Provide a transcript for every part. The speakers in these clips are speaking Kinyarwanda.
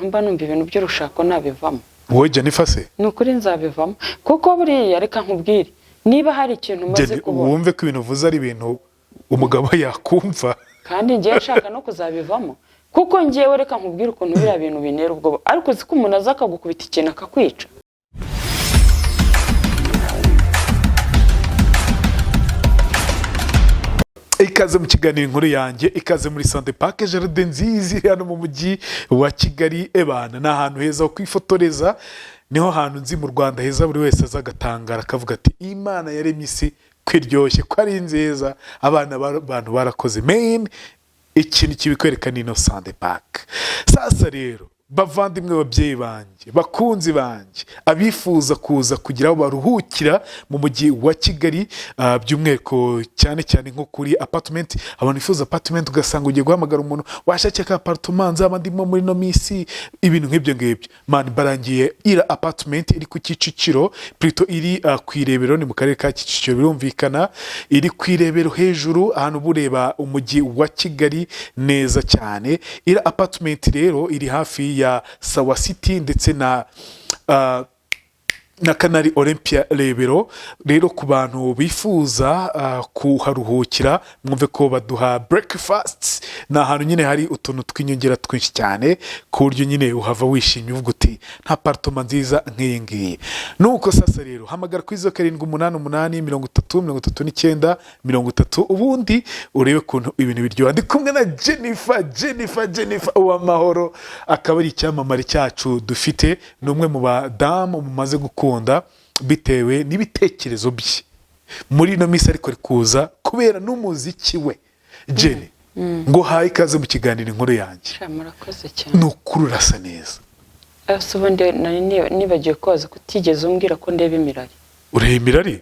Ukuntu mba numva ibintu by'urushako nabivamo. Wowe Jennifer se? Ni ukuri nzabivamo, kuko buriya reka nkubwire, niba hari ikintu umaze Jenny, kubona, wumve ko ibintu uvuze ari ibintu umugabo yakumva. Kandi ngewe nshaka no kuzabivamo, kuko ngewe reka nkubwire ukuntu biriya bintu bintera ubwoba. Ariko uzi ko umuntu aza akagukubita ikintu akakwica? Ikaze mu kiganiro Inkuru Yanjye, ikaze muri Sante Park Jardin nziza iri hano mu mujyi wa Kigali. Ebana ni ahantu heza ho kwifotoreza, niho hantu nzi mu Rwanda heza buri wese aza agatangara akavuga ati: "Imana yaremye isi ko iryoshye, ko ari nziza, abana b'abantu barakoze." Main ikintu kibikwereka ni ino Sante Park. Sasa rero bavandimwe, babyeyi banjye, bakunzi banjye, abifuza kuza kugira aho baruhukira mu mujyi wa Kigali, by'umwihariko cyane cyane nko kuri apartment, abantu bifuza apartment, ugasanga ugiye guhamagara umuntu washakira ka apartment nzaba ndimo muri ino minsi, ibintu nk'ibyo ngibyo, man, barangiye ira apartment iri ku Kicukiro, plutôt iri ku Irebero, ni mu karere ka Kicukiro birumvikana, iri ku Irebero hejuru, ahantu uba ureba umujyi wa Kigali neza cyane. Ira apartment rero iri hafi ya Sawa City ndetse na Canal Olympia Rebero. Rero ku bantu bifuza kuharuhukira, mwumve ko baduha breakfast. Ni ahantu nyine hari utuntu tw'inyongera twinshi cyane, ku buryo nyine uhava wishimye uvuga uti: "Nta apartment nziza nk'iyi ngiyi." Nuko sasa rero hamagara kuri 0788 30 39 30, ubundi urebe ukuntu ibintu biryoha. Ndi kumwe na Jennifer, Jennifer, Jennifer Uwamahoro, akaba ari icyamamare cyacu dufite, ni umwe mu badamu mumaze gukunda bitewe n'ibitekerezo bye muri ino minsi, ariko ari kuza kubera n'umuziki we. Jenny, ngo haye ikaze mu kiganiro Inkuru Yanjye. Sha, murakoze cyane. Ni ukuri urasa neza. Ese ubundi nari nibagiwe koza kutigeze umbwira ko ndeba imirari? Ureba imirari?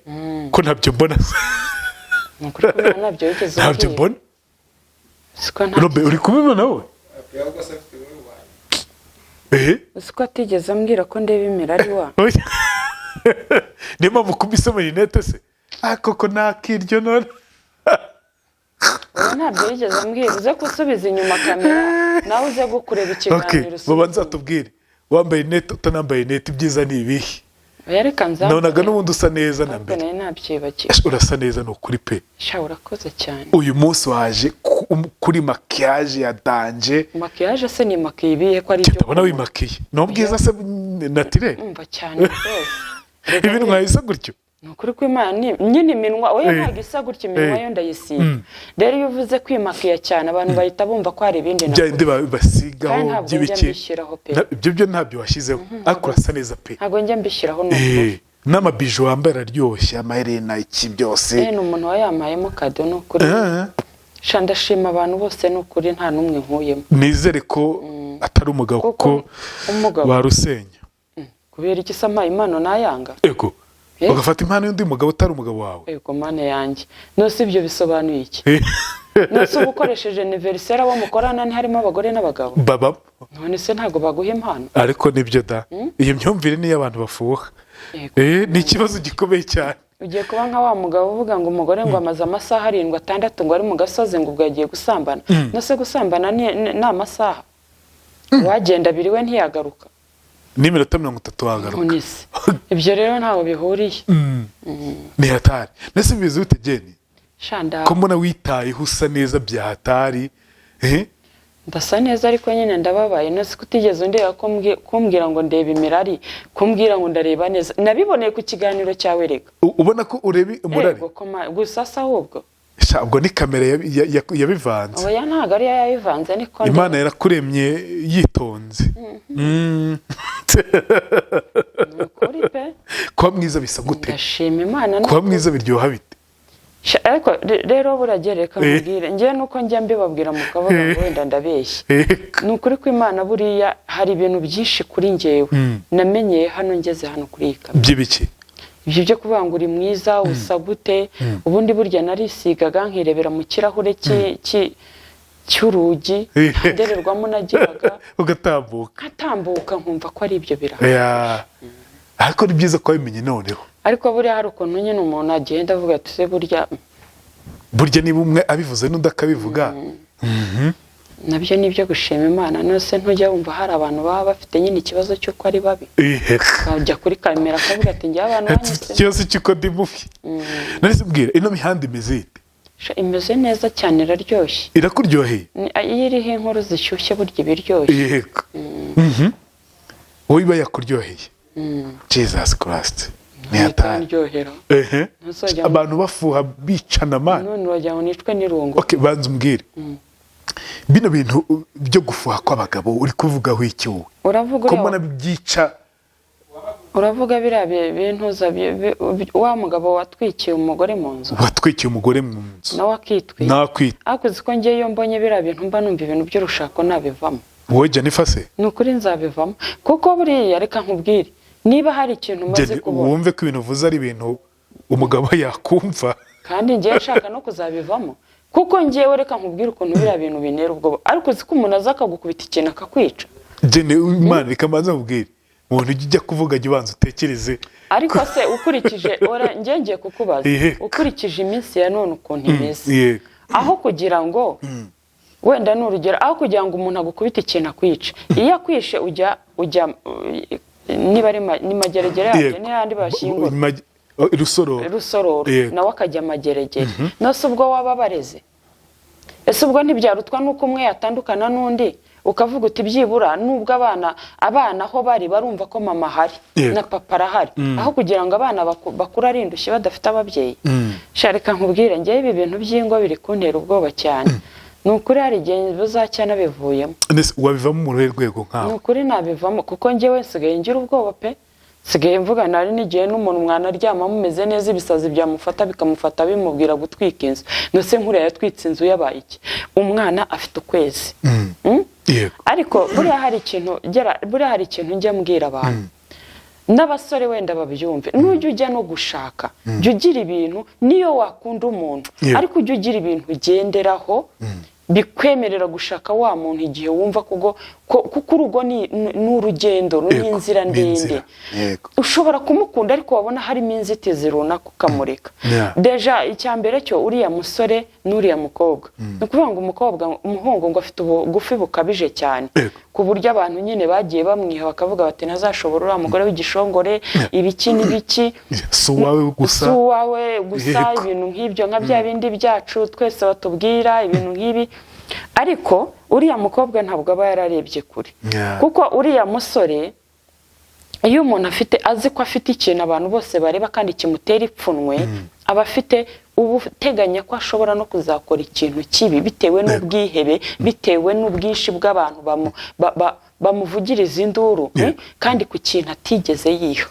Ko ntabyo mbona. Ni ukuri ko ntabyo wigeze Ntabyo umbwira. mbona. Siko nta Robe, uri kubibona wowe? Uzi ko atigeze ambwira ko ndeba imirari wa? Oya. Niyo mpamvu kubisoma rinete se, ah, koko nakiryo none. Oya, ntabyo yigeze ambwira. Uze gusubiza inyuma kamera, nawe uze gukureba Okay. ikiganiro. Babanza tubwire, wambaye rinete, utanambaye rinete, ibyiza ni ibihe? Oya, reka nzamure. Nabonaga n'ubundi usa neza na Ariko mbere. nari nabyibagiwe. Urasa neza ni ukuri pe. Sha, urakoze cyane. Uyu munsi waje kuri maquillage ya danger. Maquillage se ni makiye ibihe ko ari ibyo Ndabona kunywa? wimakiye, ni ubwiza se naturel. Umva cyane rwose. Reka Ibintu mwahise gutyo. Ni ukuri kw'Imana nyine iminwa oya, ntabwo isa gutya iminwa, yo ndayisiga. Rero iyo uvuze kwimakiya cyane, abantu bahita bumva ko hari ibindi Bya nakoze. bindi basigaho. Kandi ntabwo njya By'ibiki? mbishyiraho pe. Ibyo byo ntabyo washyizeho, ariko urasa neza pe. Ntabwo njya mbishyiraho, ni ukuri. N'amabiju wambaye araryoshye, amaherena, iki byose. Ni umuntu wayampayemo kado, ni ukuri. Sha, ndashima abantu bose, ni ukuri, nta n'umwe nkuyemo. Nizere ko atari umugabo, Kuko kuko umugabo warusenya. Kubera iki se ampaye impano nayanga? Ego. Ugafata impano y'undi mugabo utari umugabo wawe? Ego mana yanjye, nose ibyo bisobanuye iki? Nose uba ukoresheje anniversaire, abo mukorana ntiharimo abagore n'abagabo? Baba. None se ntabwo baguha impano? Ariko nibyo da, iyo myumvire niyo abantu bafuha. Yego. Ni ikibazo gikomeye cyane. Ugiye kuba nka wa mugabo uvuga ngo umugore ngo amaze amasaha 7, 6 ngo ari mu gasozi, ngo ubwo yagiye gusambana. Nose gusambana ni amasaha? Wagenda abiri we ntiyagaruka. N'iminota 30 wagaruka. None se ibyo rero ntaho bihuriye. Ni hatari. Mbese bimeze bite, Jenny? Shanda. Ko mbona witayeho, usa neza bya hatari? Ndasa neza, ariko nyine ndababaye. Nose ko utigeze undeba kumbwira ngo ndeba imirari, kumbwira ngo ndareba neza? Nabiboneye ku kiganiro cyawe reka. Ubona ko ureba umurari? Yego, gusa se ahubwo Sha, ubwo ni kamera yabivanze. Oya, ntabwo ariyo yabivanze, niko Imana yarakuremye yitonze. Ni ukuri pe. Kuba mwiza bisa gute? Ndashima Imana. Kuba mwiza biryoha bite? Ariko rero buragiye, reka nkubwire, njyewe nuko njya mbibabwira mukavuga ngo wenda ndabeshya. Ni ukuri ko Imana, buriya hari ibintu byinshi kuri njyewe namenyeye hano, ngeze hano kuri iyi kamera. By'ibiki? Ibyo byo kuvuga ngo uri mwiza, usa gute, ubundi burya narisigaga nkirebera mu kirahure cy'urugi, nta ndorerwamo nagiraga. Ugatambuka. Nkatambuka nkumva ko ari ibyo birahari. Ya. Ariko ni byiza ko wabimenye noneho. Ariko buriya hari ukuntu nyine umuntu agenda avuga ati: "Se burya Burya niba umwe abivuze n'undi akabivuga. Nabyo ni ibyo gushima Imana. Nose ntujya wumva hari abantu baba bafite nyine ikibazo cy'uko ari babi, akajya kuri kamera akavuga ati njyewe abantu banyise Ikibazo cy'uko ndi mubi. None mbwira, ino mihanda imeze ite? Imeze neza cyane, iraryoshye. Irakuryoheye? Iyo iriho inkuru zishyushye burya iba iryoshye. Yego. Wowe iba yakuryoheye. Jesus Christ, ni hatari. Itaryohera? Ehe. Ntuzajya Abantu bafuha, bicana, man. None uragira ngo nicwe n'irungu? Okay, banza umbwire bino bintu byo gufuha kw'abagabo, uri kuvugaho iki wowe? Uravuga Ko uriya mbona byica. Uravuga biriya bintuza wa mugabo watwikiye umugore mu nzu? Watwikiye umugore mu nzu. Nawe akitwika. Nakwita. Ariko uzi ko ngewe iyo mbonye biriya bintu mba numva ibintu by'urushako nabivamo. Wowe Jennifer se? Ni ukuri nzabivamo, kuko buriya reka nkubwire, niba hari ikintu umaze Jenny, kubona wumve ko ibintu uvuze ari ibintu umugabo yakumva. Kandi ngewe nshaka no kuzabivamo, kuko ngewe reka nkubwire ukuntu biriya bintu bintera ubwoba. Ariko uzi ko umuntu aza akagukubita ikintu akakwica? Jenny, Imana, reka mbanze nkubwire, umuntu ujya ujya kuvuga jya ubanza utekereze. Ariko se ukurikije ora, njye ngiye kukubaza, ukurikije iminsi ya none ukuntu imeze, aho kugira ngo wenda ni urugero, aho kugira ngo umuntu agukubite ikintu akwice, iyo akwishe ujya niba ari ni Mageregere yabyo, n'ahandi bashyingura. Oh, Rusororo. Rusororo. Nawe akajya Mageregere. Nose ubwo waba bareze, ese ubwo ntibyarutwa n'uko umwe yatandukana n'undi, ukavuga uti byibura nubwo abana aho bari barumva ko mama ahari na papa arahari, aho kugira ngo abana bakure ari indushyi badafite ababyeyi? Sha, reka nkubwire, ngewe ibi bintu by'ingo biri kuntera ubwoba cyane. Ni ukuri hari igihe buzacya nabivuyemo. Nese wabivamo mu ruhe rwego Ni nkawe? ukuri nabivamo, kuko ngewe nsigaye ngira ubwoba pe. Nsigaye mvuga nari n'igihe n'umuntu mwanaryama mumeze neza, ibisazi byamufata bikamufata bimubwira gutwika inzu. Nose nkuriya yatwitse inzu yabaye iki? Umwana afite ukwezi. Mm? Ariko buriya hari ikintu buriya hari ikintu njya mbwira abantu n'abasore, wenda babyumve. Nujya ujya no gushaka, jya ugira ibintu, niyo wakunda umuntu, ariko ujya ugira ibintu ugenderaho bikwemerera gushaka wa muntu igihe wumva kuko urugo ni urugendo, ni inzira Ni ndende. inzira. Ushobora kumukunda, ariko wabona harimo inzitizi runaka ukamureka. Déjà icya mbere cyo, uriya musore n'uriya mukobwa, ni ukuvuga ngo umukobwa, umuhungu ngo afite ubugufi bukabije cyane, ku buryo abantu nyine bagiye bamwiha bakavuga bati ntazashobora uriya mugore w'igishongore, ibiki n'ibiki. Si uwawe gusa. Si uwawe gusa. Ibintu nk'ibyo, nka bya bindi byacu twese batubwira ibintu nk'ibi. Ariko uriya mukobwa ntabwo aba yararebye kure, kuko uriya musore, iyo umuntu afite, azi ko afite ikintu abantu bose bareba kandi kimutera ipfunwe, aba afite ubuteganya ko ashobora no kuzakora ikintu kibi bitewe n'ubwihebe, bitewe n'ubwinshi bw'abantu bamuvugiriza induru, kandi ku kintu atigeze yiha.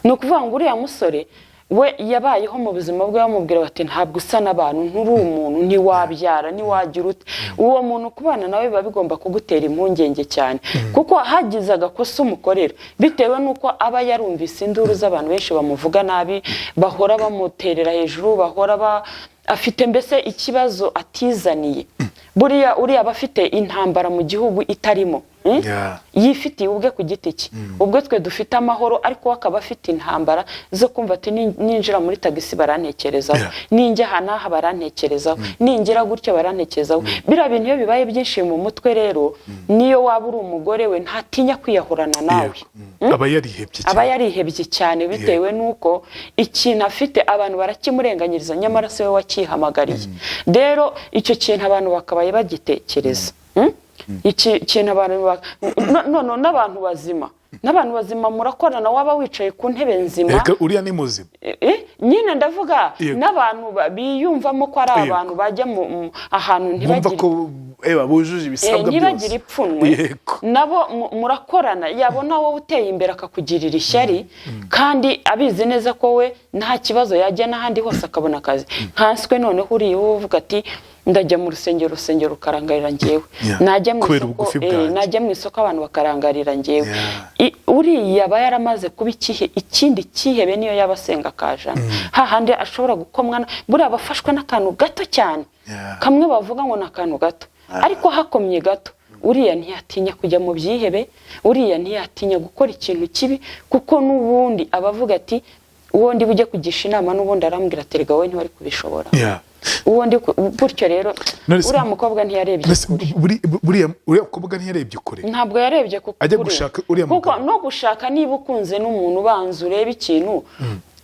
Ni ukuvuga ngo uriya musore we yabayeho mu buzima bwe bamubwira bati ntabwo usa n'abantu, nturi umuntu, ntiwabyara, ntiwagira ute. Uwo muntu kubana nawe biba bigomba kugutera impungenge cyane, kuko hagize agakosa umukorera, bitewe n'uko aba yarumvise induru z'abantu benshi bamuvuga nabi, bahora bamuterera hejuru, bahora afite mbese ikibazo atizaniye. Buriya uriya aba afite intambara mu gihugu itarimo, Yifitiye ubwe ku giti cye. Ubwo twe dufite amahoro, ariko we akaba afite intambara zo kumva ati ninjira muri tagisi barantekerezaho, ninjya aha n'aha barantekerezaho, ningira gutya barantekerezaho. Biriya bintu iyo bibaye byinshi mu mutwe rero, niyo waba uri umugore we ntatinya kwiyahurana nawe. Yego. Aba yarihebye Aba cyane. yarihebye cyane, bitewe n'uko ikintu afite abantu barakimurenganyiriza, nyamara si we wakihamagariye. Rero icyo kintu abantu bakabaye bagitekereza. Iki kintu abantu n'abantu bazima murakorana, waba wicaye ku ntebe nzima. Erega uriya ni muzima. Nyine ndavuga n'abantu biyumvamo ko ari abantu bajya ahantu Bumva ntibagire ko eba bujuje ibisabwa ntibagire byose. ipfunwe. Nabo murakorana, yabona wowe uteye imbere akakugirira ishyari, kandi abizi neza ko we nta kibazo, yajya n'ahandi hose akabona akazi. Nkanswe noneho uriya wowe uvuga ati ndajya mu rusengero, urusengero rukarangarira njyewe, najya mu Kubera isoko, ubugufi bwanjye. najya mu isoko abantu bakarangarira njyewe. Uriya aba yaramaze kuba ikihe, ikindi cyihebe, niyo yaba asenga akajana hahandi ashobora gukomwa buriya aba afashwe n'akantu gato cyane, kamwe bavuga ngo ni akantu gato, ariko hakomye gato uriya ntiyatinya kujya mu byihebe, uriya ntiyatinya gukora ikintu kibi, kuko n'ubundi aba avuga ati uwo ndi bujye kugisha inama n'ubundi arambwira ati erega wowe ntiwari kubishobora. Uwo ndi gutyo rero, None se- uriya mukobwa ntiyarebye Mbese kure. uriya mukobwa ntiyarebye kure? Ntabwo yarebye ku Ajya kure. gushaka uriya Kuko mugabo. no gushaka, niba ukunze n'umuntu, ubanza urebe ikintu.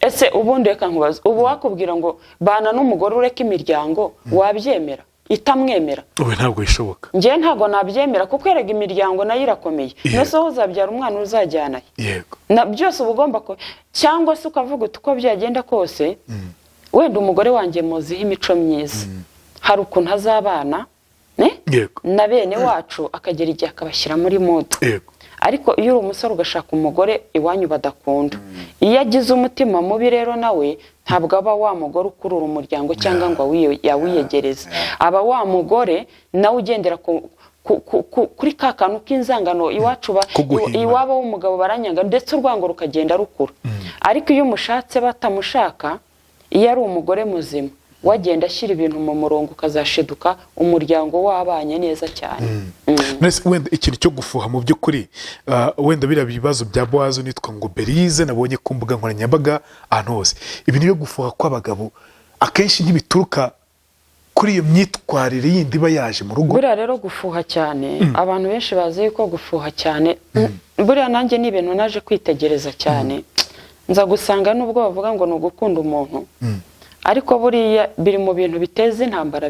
Ese ubundi reka nkubaze, ubu wakubwira ngo bana n'umugore ureke imiryango, wabyemera itamwemera? Ubu ntabwo bishoboka. Njyewe ntabwo nabyemera, kuko erega imiryango nayo irakomeye. Nose wowe uzabyara umwana uzajyana he? Na byose uba ugomba cyangwa se ukavuga uti uko byagenda kose, wenda umugore wanjye muziho imico myiza, hari ukuntu azabana ne? Na bene wacu, akagera igihe akabashyira muri mood. Ariko iyo uri umusore ugashaka umugore iwanyu badakunda, iyo agize umutima mubi rero, nawe ntabwo aba wa mugore ukurura umuryango cyangwa ngo yawiyegereze. Aba wa mugore nawe ugendera kuri ka kantu k'inzangano iwacu Kuguhimana. Iwabo w'umugabo baranyanga, ndetse urwango rukagenda rukura. Ariko iyo umushatse batamushaka, iyo ari umugore muzima, wagenda ashyira ibintu mu murongo, ukazashiduka umuryango wabanye neza cyane. None se wenda ikintu cyo gufuha mu by'ukuri, wenda biriya bibazo bya Bowazi nitwa ngo Berize nabonye ku mbuga nkoranyambaga ahantu hose, ibintu byo gufuha kw'abagabo akenshi ntibituruka kuri iyo myitwarire yindi iba yaje mu rugo? Buriya rero gufuha cyane, abantu benshi bazi yuko gufuha cyane, buriya nanjye ni ibintu naje kwitegereza cyane, nza gusanga nubwo bavuga ngo ni ugukunda umuntu, ariko buriya biri mu bintu biteza intambara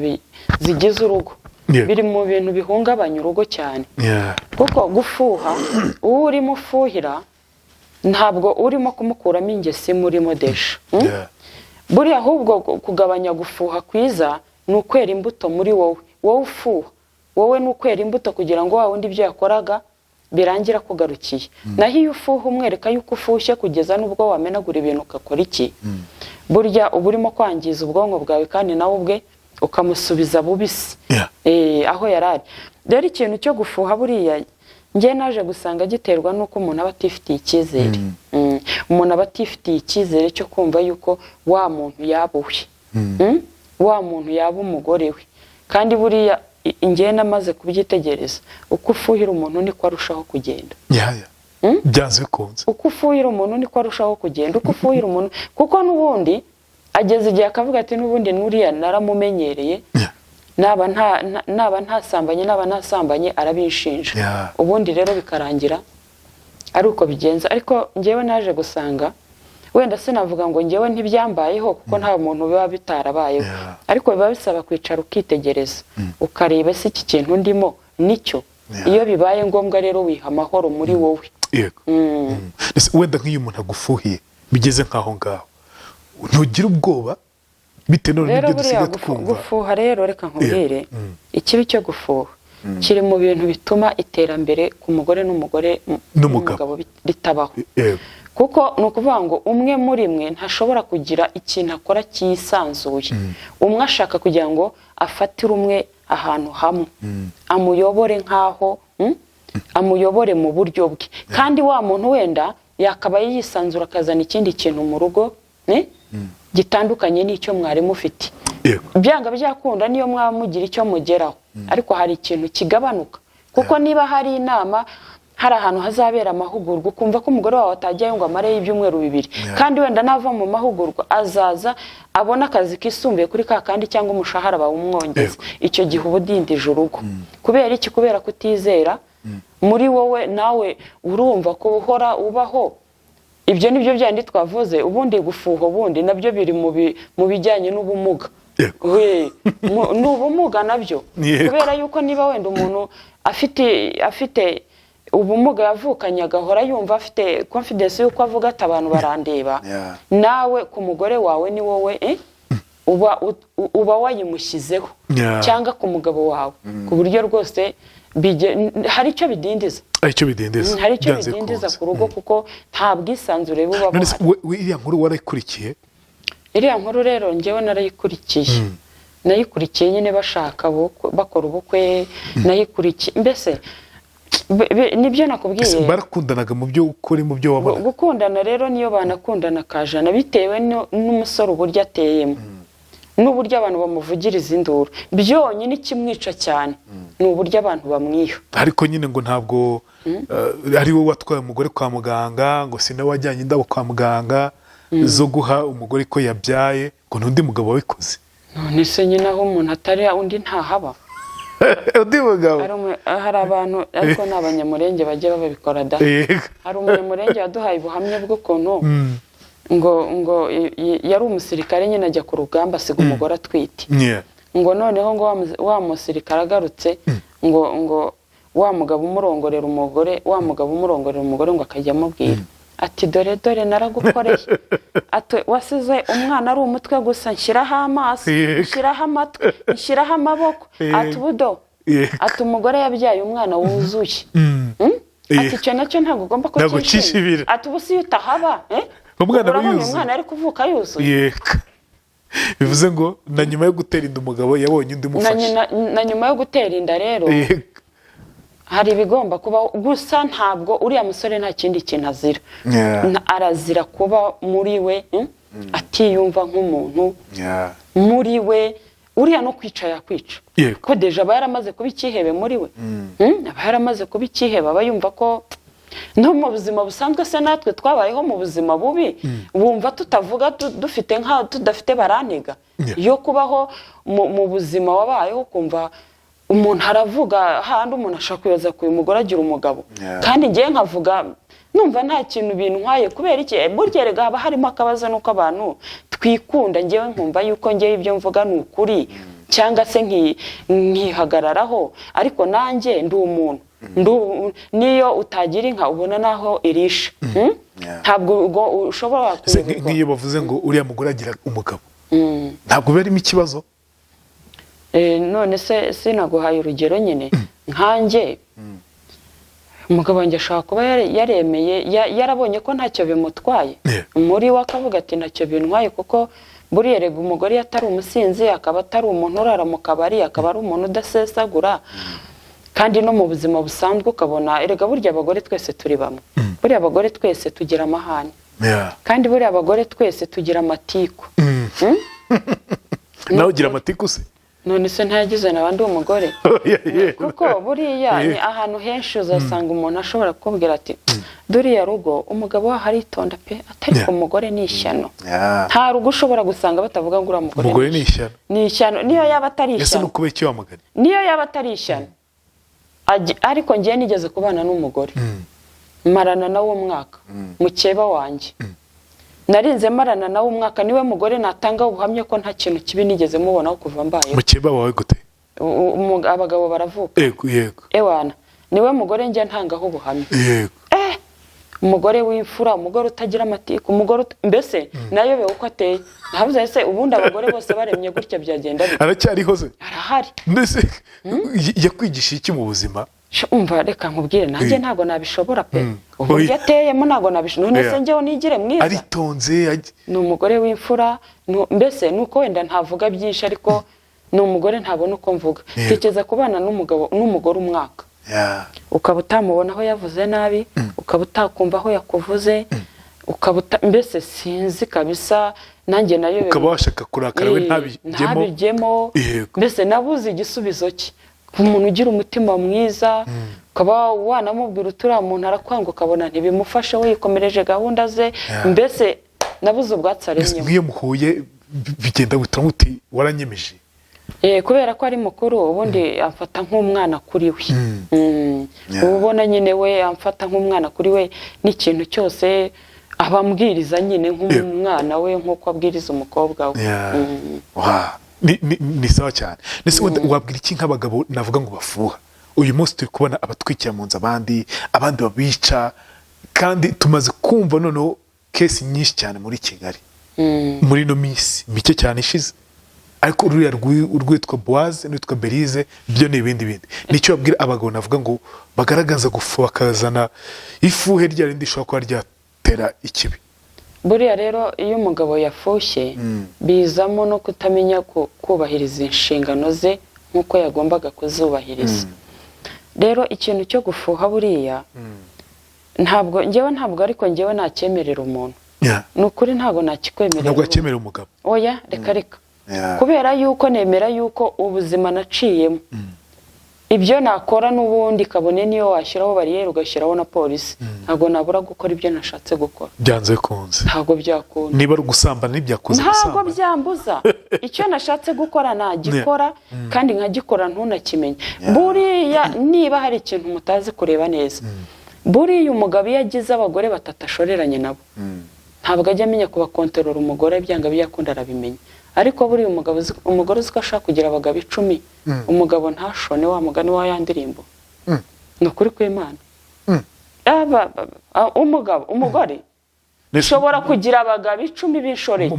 zigize urugo. Biri mu bintu bihungabanya urugo cyane. Kuko gufuha, uwo urimo ufuhira ntabwo urimo kumukuramo ingeso imurimo déjà. Buriya ahubwo kugabanya gufuha kwiza ni ukwera imbuto muri wowe. Wowe ufuha, wowe ni ukwera imbuto kugira ngo wa wundi ibyo yakoraga birangira akugarukiye. Naho iyo ufuha umwereka yuko ufushye, kugeza n'ubwo wamenagura ibintu ugakora iki, burya uba urimo kwangiza ubwonko bwawe, kandi nawe ubwe ukamusubiza bubisi aho yari ari. Rero ikintu cyo gufuha buriya njye naje gusanga giterwa n'uko umuntu aba atifitiye icyizere. Umuntu aba atifitiye icyizere cyo kumva yuko wa muntu yaba uwe. Wa muntu yaba umugore we. Kandi buriya njye namaze kubyitegereza, uko ufuhira umuntu niko arushaho kugenda. Yeah. Byanze bikunze. Uko ufuhira umuntu niko arushaho kugenda, uko ufuhira umuntu, kuko n'ubundi ageze igihe akavuga ati n'ubundi nuriya naramumenyereye, naba ntasambanye, naba ntasambanye arabinshinja. Ubundi rero bikarangira ari uko bigenza. Ariko njyewe naje gusanga, wenda sinavuga ngo njyewe ntibyambayeho, kuko nta muntu biba bitarabayeho, ariko biba bisaba kwicara ukitegereza, ukareba ese iki kintu ndimo nicyo. Iyo bibaye ngombwa rero wiha amahoro muri wowe. Yego. Ese wenda nk'iyo umuntu agufuhiye bigeze nk'aho ngaho, ntugira ubwoba bitewe none Rero n'ibyo buriya dusigaye twumva? Gufuha rero, reka nkubwire, ikibi cyo gufuha kiri mu bintu bituma iterambere ku mugore n'umugore N'umugabo. n'umugabo ritabaho. Kuko ni ukuvuga ngo umwe muri mwe ntashobora kugira ikintu akora cyisanzuye. Umwe ashaka kugira ngo afatire umwe ahantu hamwe, amuyobore nk'aho amuyobore mu buryo bwe, kandi wa muntu wenda yakabaye yisanzura akazana ikindi kintu mu rugo gitandukanye n'icyo mwari mufite. Byanga byakunda, niyo mwaba mugira icyo mugeraho, ariko hari ikintu kigabanuka. Kuko niba hari inama, hari ahantu hazabera amahugurwa, ukumva ko umugore wawe atajyayo ngo amareyo ibyumweru 2, kandi wenda nava mu mahugurwa azaza abona akazi kisumbuye kuri ka kandi, cyangwa umushahara bawumwongeza, icyo gihe uba udindije urugo. Kubera iki? Kubera kutizera muri wowe. Nawe urumva ko uhora ubaho ibyo nibyo byandi twavuze. Ubundi gufuha ubundi nabyo biri mu bijyanye n'ubumuga. Ni ubumuga nabyo. Kubera yuko niba wenda umuntu afite ubumuga yavukanye, agahora yumva afite confidence yuko avuga ati abantu barandeba, nawe ku mugore wawe ni wowe uba wayimushyizeho, cyangwa ku mugabo wawe, ku buryo rwose hari icyo bidindiza. Hari icyo bidindiza. Hari icyo Byanze bidindiza bikunze. ku rugo, kuko nta bwisanzure buba None se buhari. we iriya nkuru warayikurikiye? Iriya nkuru rero njyewe narayikurikiye. Nayikurikiye nyine bashaka bakora ubukwe, nayikurikiye mbese nibyo nakubwiye. Ese barakundanaga mu by'ukuri, mu byo wabonaga? Gukundana rero, niyo banakundana kajana, bitewe n'umusore uburyo ateyemo n'uburyo abantu bamuvugiriza induru, byonyine ikimwica cyane ni uburyo abantu bamwiha. Ariko nyine ngo ntabwo ari wowe watwaye umugore kwa muganga, ngo si nawe wajyanye indabo kwa muganga zo guha umugore ko yabyaye, ngo n'undi mugabo wabikoze. None se nyine aho umuntu atari undi ntahaba. Undi mugabo. Hari abantu ariko ni abanyamurenge bajya babikora da. Hari umunyamurenge waduhaye ubuhamya bw'ukuntu ngo yari umusirikare nyine ajya ku rugamba asiga umugore atwite. Ngo noneho ngo wa musirikare agarutse ngo wa mugabo umurongorera umugore, wa mugabo umurongorera umugore ngo akajya amubwira ati dore dore naragukoreye, ati wasize umwana ari umutwe gusa, nshyiraho amaso, nshyiraho amatwi, nshyiraho amaboko, ati ubudo, ati umugore yabyaye umwana wuzuye. Ati icyo nacyo ntabwo ugomba kucyishimira, ati ubu si utahaba umwana ari kuvuka yuzuye. Bivuze ngo na nyuma yo gutera inda umugabo yabonye undi umufasha. Na nyuma yo gutera inda rero hari ibigomba kuba, gusa ntabwo uriya musore nta kindi kintu azira. Arazira kuba muri we atiyumva nk'umuntu, muri we uriya no kwica yakwica. Ko deja aba yaramaze kuba ikihebe muri we, aba yaramaze kuba ikihebe, aba yumva ko no mu buzima busanzwe se natwe twabayeho mu buzima bubi, wumva tutavuga dufite nka tudafite barantega. Iyo kubaho mu buzima wabayeho kumva umuntu aravuga handi umuntu ashaka kwibaza ku mugore agira umugabo, kandi ngiye nkavuga numva nta kintu bintwaye kubera iki? Burya rega haba harimo akabazo nuko abantu twikunda, ngewe nkumva yuko ngewe ibyo mvuga ni ukuri cyangwa se nkihagararaho, ariko nanjye ndi umuntu. Niyo utagira inka ubona naho irisha, ntabwo ushobora kuyoberwa. Nk'iyo bavuze ngo uriya mugore agira umugabo, ntabwo biba ikibazo. None se sinaguhaye urugero nyine nkanjye umugabo wanjye ashobora kuba yaremeye yarabonye ko ntacyo bimutwaye, muri we akavuga ati ntacyo bintwaye, kuko buriya rega umugore atari umusinzi, akaba atari umuntu urara mu kabari, akaba ari umuntu udasesagura, kandi no mu buzima busanzwe ukabona erega burya abagore twese turi bamwe, buriya abagore twese tugira amahane, kandi buriya abagore twese tugira amatiku. Nawe ugira amatiku se? None se ntayagize nabandi umugore? Kuko buriya ni ahantu henshi uzasanga umuntu ashobora kukubwira ati duriya rugo umugabo waho aritonda pe, atari ku mugore ni ishyano. Nta rugo ushobora gusanga batavuga ngo uriya mugore ni ishyano. Ni ishyano niyo yaba atari ishyano. Niyo yaba atari ishyano. Ariko ngiye nigeze kubana n'umugore marana nawe umwaka, mukeba wanjye narinze marana nawe umwaka, niwe mugore natanga ubuhamya ko nta kintu kibi nigeze mubonaho kuva mbaye. Mukeba wawe gute? Abagabo baravuka. Yego yego. Ewana niwe mugore njye ntangaho ubuhamya. Yego. Umugore w'imfura, umugore utagira amatiku, umugore mbese nayobewe uko ateye. Navuze se ubundi abagore bose baremye gutya byagenda bite? Aracyariho se? Arahari. Mbese yakwigishije iki mu buzima? Umva reka nkubwire nanjye ntago nabishobora pe. Uburyo ateyemo ntago nabishobora. None se njyewe nigire mwiza. Aritonze. Ni umugore w'imfura, mbese nuko wenda ntavuga byinshi ariko ni umugore ntabona uko mvuga. Tekeza kubana n'umugabo n'umugore umwaka. Ukaba utamubona aho yavuze nabi, ukaba utakumva aho yakuvuze, ukaba mbese sinzi kabisa nanjye nayo. Ukaba washaka kurakara we ntabigemo. Mbese nabuze igisubizo cye. Umuntu ugira umutima mwiza, ukaba wanamubwira uturiya muntu arakwanga ukabona ntibimufashe, we yikomereje gahunda ze, mbese nabuze ubwatsi aremyemo. Nk'iyo muhuye bigenda gute waranyemeje? Kubera ko ari mukuru ubundi amfata nk'umwana kuri we. Ubona nyine we amfata nk'umwana kuri we, n'ikintu cyose abambwiriza nyine nk'umwana we nk'uko abwiriza umukobwa we. Ni sawa cyane. Nese wabwira iki nk'abagabo navuga ngo bafuha? Uyu munsi turi kubona abatwikira mu nzu abandi, abandi babica, kandi tumaze kumva noneho kesi nyinshi cyane muri Kigali muri no minsi mike cyane ishize. Ariko ruriya urwitwa Boise n'urwitwa Belize byo ni ibindi bindi. Nicyo babwira abagabo navuga ngo bagaragaza gufu bakazana ifuhe rya rindi ishobora kuba ryatera ikibi. Buriya rero iyo umugabo yafushye bizamo no kutamenya kubahiriza inshingano ze nk'uko yagombaga kuzubahiriza. Rero ikintu cyo gufuha buriya ntabwo njyewe ntabwo ariko njyewe nacyemerera umuntu. Ni ukuri ntabwo nakikwemerera. Ntabwo cyemerera umugabo. Oya reka reka. Kubera yuko nemera yuko ubuzima naciyemo Ibyo nakora n'ubundi, kabone niyo washyiraho bariyeri, ugashyiraho na polisi, ntabwo nabura gukora ibyo nashatse gukora. Byanze bikunze. Ntabwo byakunda. Niba ari ugusambana, ntibyakuza Ntabwo gusambana. byambuza. Icyo nashatse gukora nagikora, kandi nkagikora ntunakimenye. Buriya niba hari ikintu mutazi kureba neza, buriya umugabo iyo agize abagore batatu ashoreranye nabo, ntabwo ajya amenya kubakontorora. Umugore byanga byakunda arabimenya. Ariko buriya umugore uzi ko ashaka kugira abagabo 10, umugabo ntashone wa mugani wa ya ndirimbo. Ni ukuri kw'Imana. Umugabo, umugore ushobora kugira abagabo 10 b'inshoreke.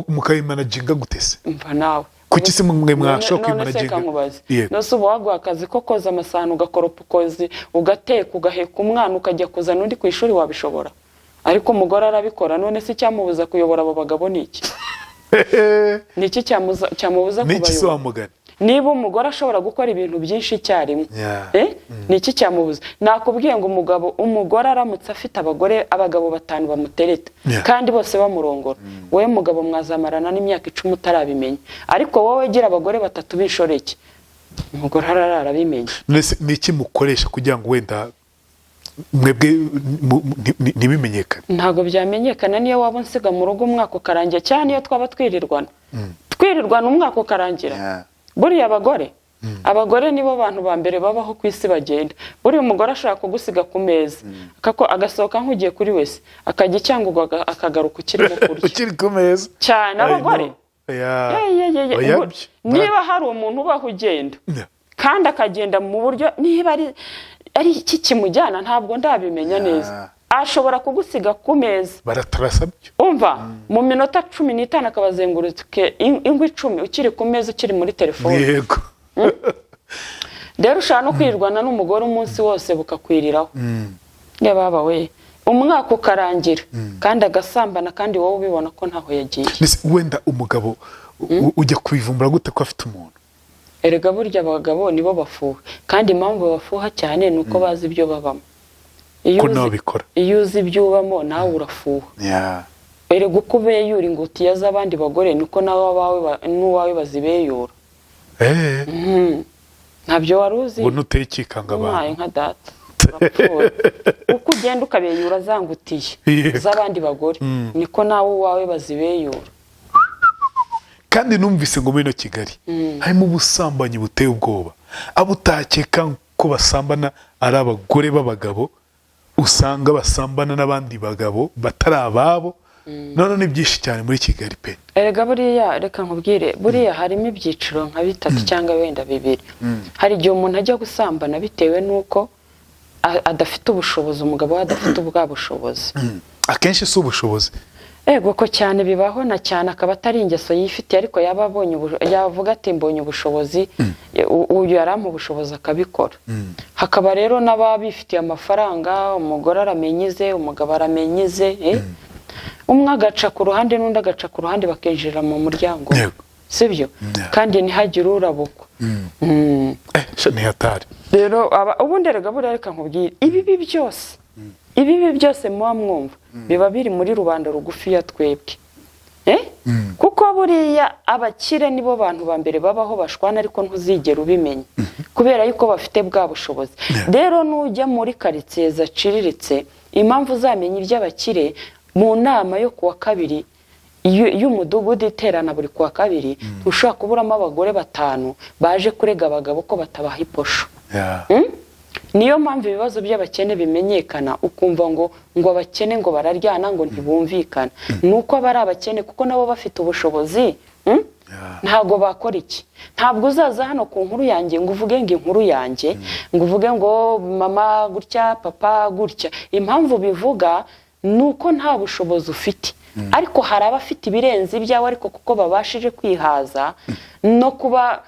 Mukabimanaginga gute se? Mva nawe. Kuki se mwe mwashobora None se kwimanaginga? kankubaze. Yego. None se uba waguha akazi ko koza amasahani, ugakoropa, ukozi, ugateka, ugaheka umwana, ukajya kuzana undi ku ishuri, wabishobora? Ariko umugore arabikora. None se icyamubuza kuyobora abo bagabo ni iki? Ni iki cyamubuza Ni iki se? kubayobora? Wa mugani. Niba umugore ashobora gukora ibintu byinshi icyarimwe, Yeah. Ni iki cyamubuza? Nakubwiye ngo umugabo, umugore aramutse afite abagore, abagabo batanu bamutereta, kandi bose bamurongora, wowe mugabo mwazamarana n'imyaka 10 utarabimenya. Ariko wowe gira abagore batatu b'inshoreke, umugore arara arabimenya. None se ni iki mukoresha kugira ngo wenda mwebwe ntibimenyekane? Ntabwo byamenyekana. Niyo waba unsiga mu rugo umwaka ukarangira, cyangwa niyo twaba twirirwana umwaka ukarangira. Buriya abagore nibo bantu ba mbere babaho ku isi bagenda. Buriya umugore ashobora kugusiga ku meza, agasohoka nk'ugiye kuri wese, akajya i Cyangugu, akagaruka ukirimo kurya. Ukiri ku meza. Cyane, abagore. I know. Yeah. Ye, ye, ye, ye. Oya, Niba hari umuntu ubaho ugenda, kandi akagenda mu buryo niba ari iki kimujyana, ntabwo ndabimenya neza, ashobora kugusiga ku meza. Baratarasa byo. Umva, mu minota 15 akabazenguruka ingwa 10, ukiri ku meza, ukiri muri telefone. Rero ushobora no kwirwana n'umugore umunsi wose bukakwiriraho, baba we, umwaka ukarangira, kandi agasambana, kandi wowe ubibona ko ntaho yagiye. Nese wenda umugabo ujya kubivumbura gute ko afite umuntu? Erega burya abagabo nibo bafuha, kandi impamvu bafuha cyane ni uko bazi ibyo babamo. Iyo Ko nabo bikora. Iyo uzi ibyo ubamo, nawe urafuha. Erega uko ubeyura ingutiya z'abandi bagore, niko nawe abawe n'uwawe bazibeyura. Ntabyo wari uzi? Ngo nuteye ikikanga Umpaye abantu. nka data, urapfuye. Uko ugenda ukabeyura za ngutiya z'abandi bagore, niko nawe uwawe bazibeyura. Kandi numvise ngo muri ino Kigali harimo ubusambanyi buteye ubwoba. Abo utakeka ko basambana ari abagore b'abagabo, usanga basambana n'abandi bagabo batari ababo. None ni byinshi cyane muri Kigali pe. Erega buriya reka nkubwire, buriya harimo ibyiciro nka bitatu cyangwa wenda bibiri. Hari igihe umuntu ajya gusambana bitewe n'uko adafite ubushobozi, umugabo we adafite ubwa bushobozi. Akenshi si ubushobozi. Ego ko cyane bibaho, na cyane akaba atari ingeso yifitiye, ariko yaba abonye yavuga ati mbonye ubushobozi, uyu yarampa ubushobozi, akabikora. Hakaba rero n'ababa bifitiye amafaranga, umugore aramenya ize, umugabo aramenya ize, Umwe agaca ku ruhande n'undi agaca ku ruhande, bakinjirira mu muryango. Sibyo? Yeah. Kandi ntihagire urabukwa. Sha ni hatari. Rero ubundi erega buriya reka nkubwire, ibibi byose muba mwumva biba biri muri rubanda rugufi ya twebwe. Kuko buriya abakire nibo bantu ba mbere babaho bashwana, ariko ntuzigera ubimenya kubera yuko bafite bwa bushobozi. Rero nujya muri karitsiye zaciriritse, impamvu uzamenya iby'abakire, mu nama yo kuwa kabiri y'umudugudu iterana buri kuwa kabiri, ntushobora kuburamo abagore batanu baje kurega abagabo ko batabaha iposho. Niyo mpamvu ibibazo by'abakene bimenyekana, ukumva ngo abakene ngo bararyana, ngo ntibumvikana. Ni uko aba ari abakene, kuko nabo bafite ubushobozi, Ntabwo bakora iki. Ntabwo uzaza hano ku nkuru yanjye ngo uvuge ngo inkuru yanjye, ngo uvuge ngo mama gutya, papa gutya. Impamvu bivuga ni uko nta bushobozi ufite. Ariko hari abafite ibirenze ibyawe, ariko kuko babashije kwihaza no kuba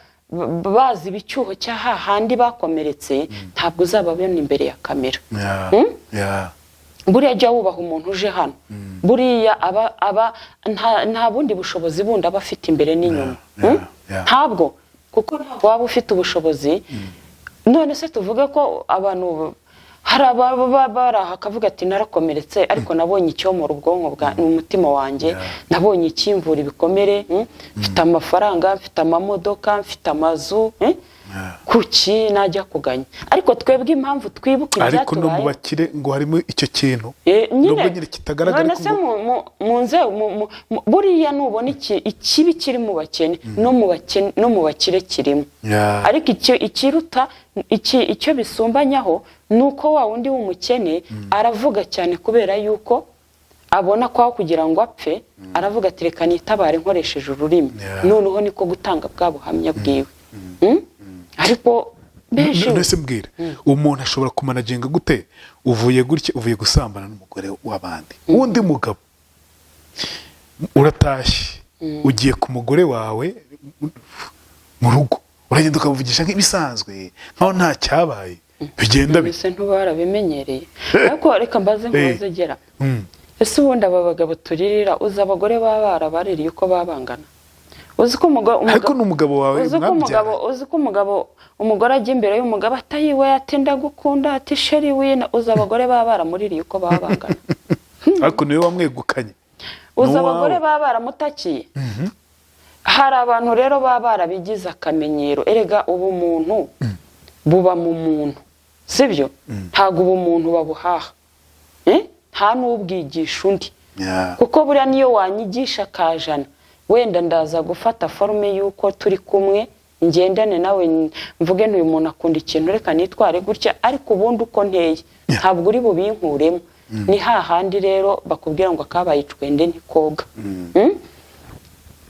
bazi ibicyuho cya hahandi bakomeretse, ntabwo uzababona imbere ya kamera. Buriya jya wubaha umuntu uje hano. Buriya aba nta bundi bushobozi bundi aba afite imbere n'inyuma. Ntabwo, kuko ntabwo waba ufite ubushobozi. None se tuvuge ko abantu Hari ababa bari aha akavuga ati narakomeretse, ariko nabonye icyomora ubwonko bwa umutima wanjye, nabonye ikimvura ibikomere, mfite amafaranga, mfite amamodoka, mfite amazu, kuki najya kuganya? Ariko twebwe impamvu twibuka Ariko no mu ibyatubaye bakire ngo harimo icyo kintu, nyine, nubwo nyine kitagaragara, none ariko se mu nzego buriya nubona ikibi kiri mu bakene, no mu bakene no mu bakire kirimo. Ariko icyo ikiruta icyo bisumbanyaho ni uko wa wundi w'umukene aravuga cyane, kubera yuko abona ko aho kugira ngo apfe, aravuga ati reka nitabare nkoresheje ururimi. Noneho niko gutanga bwa buhamya bwiwe. Ariko benshi None se mbwira, umuntu ashobora kumanaginga gute? Uvuye gutya, uvuye gusambana n'umugore w'abandi, wundi mugabo, uratashye, ugiye ku mugore wawe mu rugo, uragenda ukamuvugisha nk'ibisanzwe, nkaho nta cyabaye. Bigenda bite? Mbese ntubarabimenyereye? Ariko reka mbaze, nkubaze, gera. Ese ubundi aba bagabo turirira, uzi abagore baba barabaririye uko baba bangana? Uzi ko Ariko n'umugabo wawe uzi ko umugabo mwabyaranye. Uzi ko umugabo, umugore ajya imbere y'umugabo atayiwe, ati ndagukunda, ati chéri wina. Uzi abagore baba baramuririye uko baba bangana? Ariko niwe wamwegukanye. Uzi Ni abagore uwawe. baba baramutakiye? Hari abantu rero baba barabigize akamenyero. Erega ubumuntu buba mu muntu, sibyo? Ntabwo ubumuntu babuhaha. Nta n'ubwigisha undi, kuko buriya niyo wanyigisha akajana, wenda ndaza gufata forme y'uko turi kumwe, ngendane nawe, mvuge ntuyu muntu akunda ikintu, reka nitware gutya. Ariko ubundi uko nteye ntabwo uri bubinkuremo. Ni hahandi rero bakubwira ngo akabaye icwende ntikoga.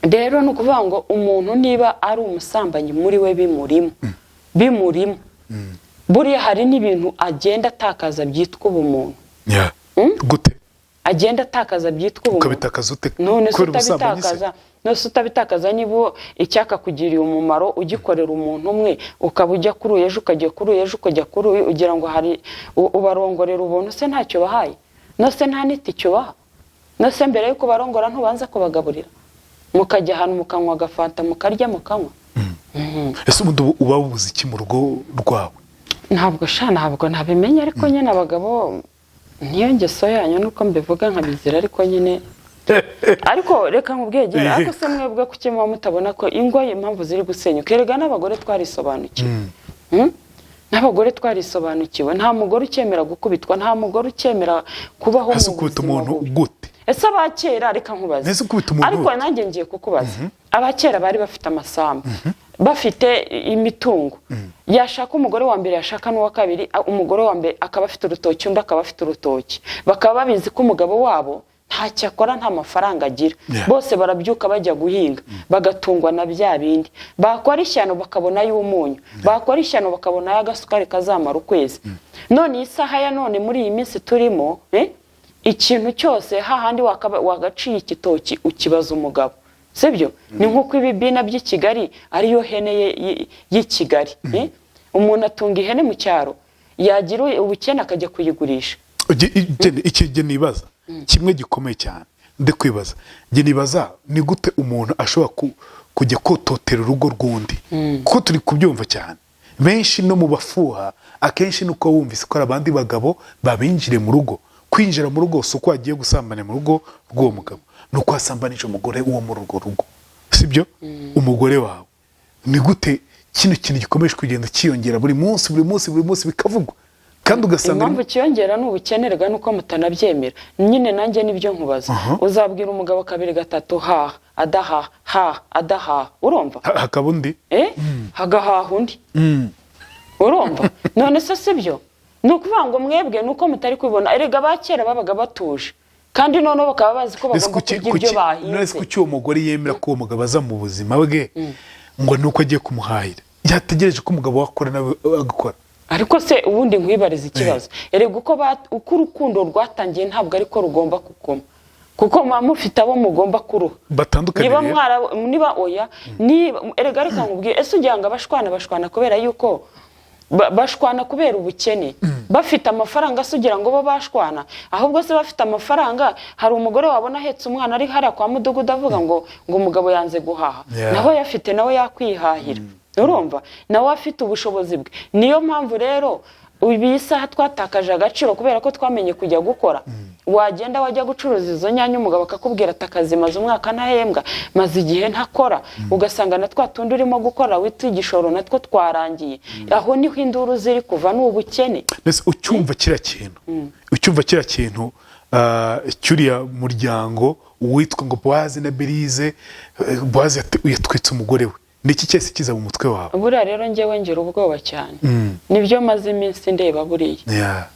Rero ni ukuvuga ngo umuntu niba ari umusambanyi, muri we bimurimo, bimurimo, buriya hari n'ibintu agenda atakaza byitwa ubumuntu. Gute? Agenda atakaza byitwa ubumuntu. Ukabitakaza ute? None se Kubera ubusambanyi se? utabitakaza, none se utabitakaza? Niba icyakakugiriye umumaro ugikorera umuntu umwe, ukaba ujya kuri uyu, ejo ukajya kuri uyu, ejo ukajya kuri uyu, ugira ngo hari ubarongorera ubuntu se? Ntacyo bahaye? None se nta n'itike ubaha? None se mbere y'uko barongora ntubanza kubagaburira, mukajya ahantu mukanywa agafanta, mukarya, mukanywa? Ese ubundi uba wubuze iki mu rugo rwawe? Ntabwo sha, ntabwo nabimenya. Ariko nyine abagabo niyo ngeso yanyu, nuko mbivuga nkabizira. Ariko nyine, ariko reka nkubwegere. Ariko se mwebwe kuki muba mutabona ko ingo impamvu ziri gusenyuka? Erega n'abagore twarisobanukiwe. N'abagore twarisobanukiwe. Nta mugore ukemera gukubitwa, nta mugore ukemera kubaho Ese mu ukubita buzima umuntu bubi. gute? Ese abakera, reka nkubaze. Ese ukubita umuntu Ariko gute? nanjye ngiye kukubaza. Abakera bari bafite amasambu, bafite imitungo. Yashaka umugore wa mbere, yashaka n'uwa kabiri, umugore wa mbere akaba afite urutoki, undi akaba afite urutoki, bakaba babizi ko umugabo wabo ntacyo akora, nta mafaranga agira. Bose barabyuka bajya guhinga, bagatungwa na bya bindi. Bakora ishyano bakabonayo umunyu, bakora ishyano bakabonayo agasukari kazamara ukwezi. None iyi saha ya none, muri iyi minsi turimo, ikintu cyose hahandi wagaciye igitoki ukibaza umugabo, sibyo? Ni nk'uko ibibina by'i Kigali ariyo hene y'i Kigali, eh? Umuntu atunga ihene mu cyaro, yagira ubukene akajya kuyigurisha. Iki jye nibaza kimwe gikomeye cyane, ndi kwibaza, njye nibaza ni gute umuntu ashobora kujya kototera urugo rw'undi, kuko turi kubyumva cyane benshi no mu bafuha. Akenshi ni uko wumvise ko hari abandi bagabo babinjire mu rugo. Kwinjira mu rugo si uko wagiye gusambana mu rugo rw'uwo mugabo, ni uko wasambanije umugore wo muri urwo rugo, sibyo? Umugore wawe. Ni gute kino kintu gikomeje kugenda cyiyongera buri munsi, buri munsi, buri munsi bikavugwa, kandi ugasanga Impamvu kiyongera ni ubukenerwa, nuko mutanabyemera nyine. Nanjye nibyo nkubaza. Uzabwira umugabo kabiri, gatatu, haha, adahaha, haha, adahaha, urumva? Hakaba undi. Hagahaha undi, urumva? None se sibyo? Ni ukuvuga ngo mwebwe ni uko mutari kubibona. Erega abakera babaga batuje, kandi noneho bakaba bazi ko Ese bagomba kurya ibyo none se bahinze. Kuki uwo mugore yemera ko uwo mugabo aza mu buzima bwe ngo ni uko agiye kumuhahira, yategereje ko umugabo we akora nawe agakora? Ariko se ubundi nkwibariza ikibazo. Erega uko urukundo rwatangiye ntabwo ariko rugomba kuguma, kuko muba mufite abo mugomba kuruha. Batandukanye Niba rero. mwara, niba, oya, niba, erega reka nkubwire. Ese ugira ngo abashwana bashwana kubera yuko bashwana kubera ubukene? Bafite amafaranga se ugira ngo bo bashwana? Ahubwo se bafite amafaranga, hari umugore wabona ahetse umwana ari hariya kwa mudugudu avuga ngo umugabo yanze guhaha? Nawe yafite, nawe yakwihahira, urumva? Nawe afite ubushobozi bwe. Niyo mpamvu rero Ubu iyi saha twatakaje agaciro kubera ko twamenye kujya gukora. Wagenda wajya gucuruza izo nyanya, umugabo akakubwira ati: "Akazi maze umwaka ntahembwa, maze igihe ntakora." Ugasanga na twa tundi urimo gukora wita igishoro natwo twarangiye. Aho niho induru ziri kuva, ni ubukene. Mbese ucyumva kiriya kintu cy'uriya muryango witwa ngo Bowazi na Berize, Bowazi yatwitse umugore we, ni iki cyese kiza mu mutwe wawe? Buriya rero njyewe ngira ubwoba cyane, nibyo maze iminsi ndeba buriya.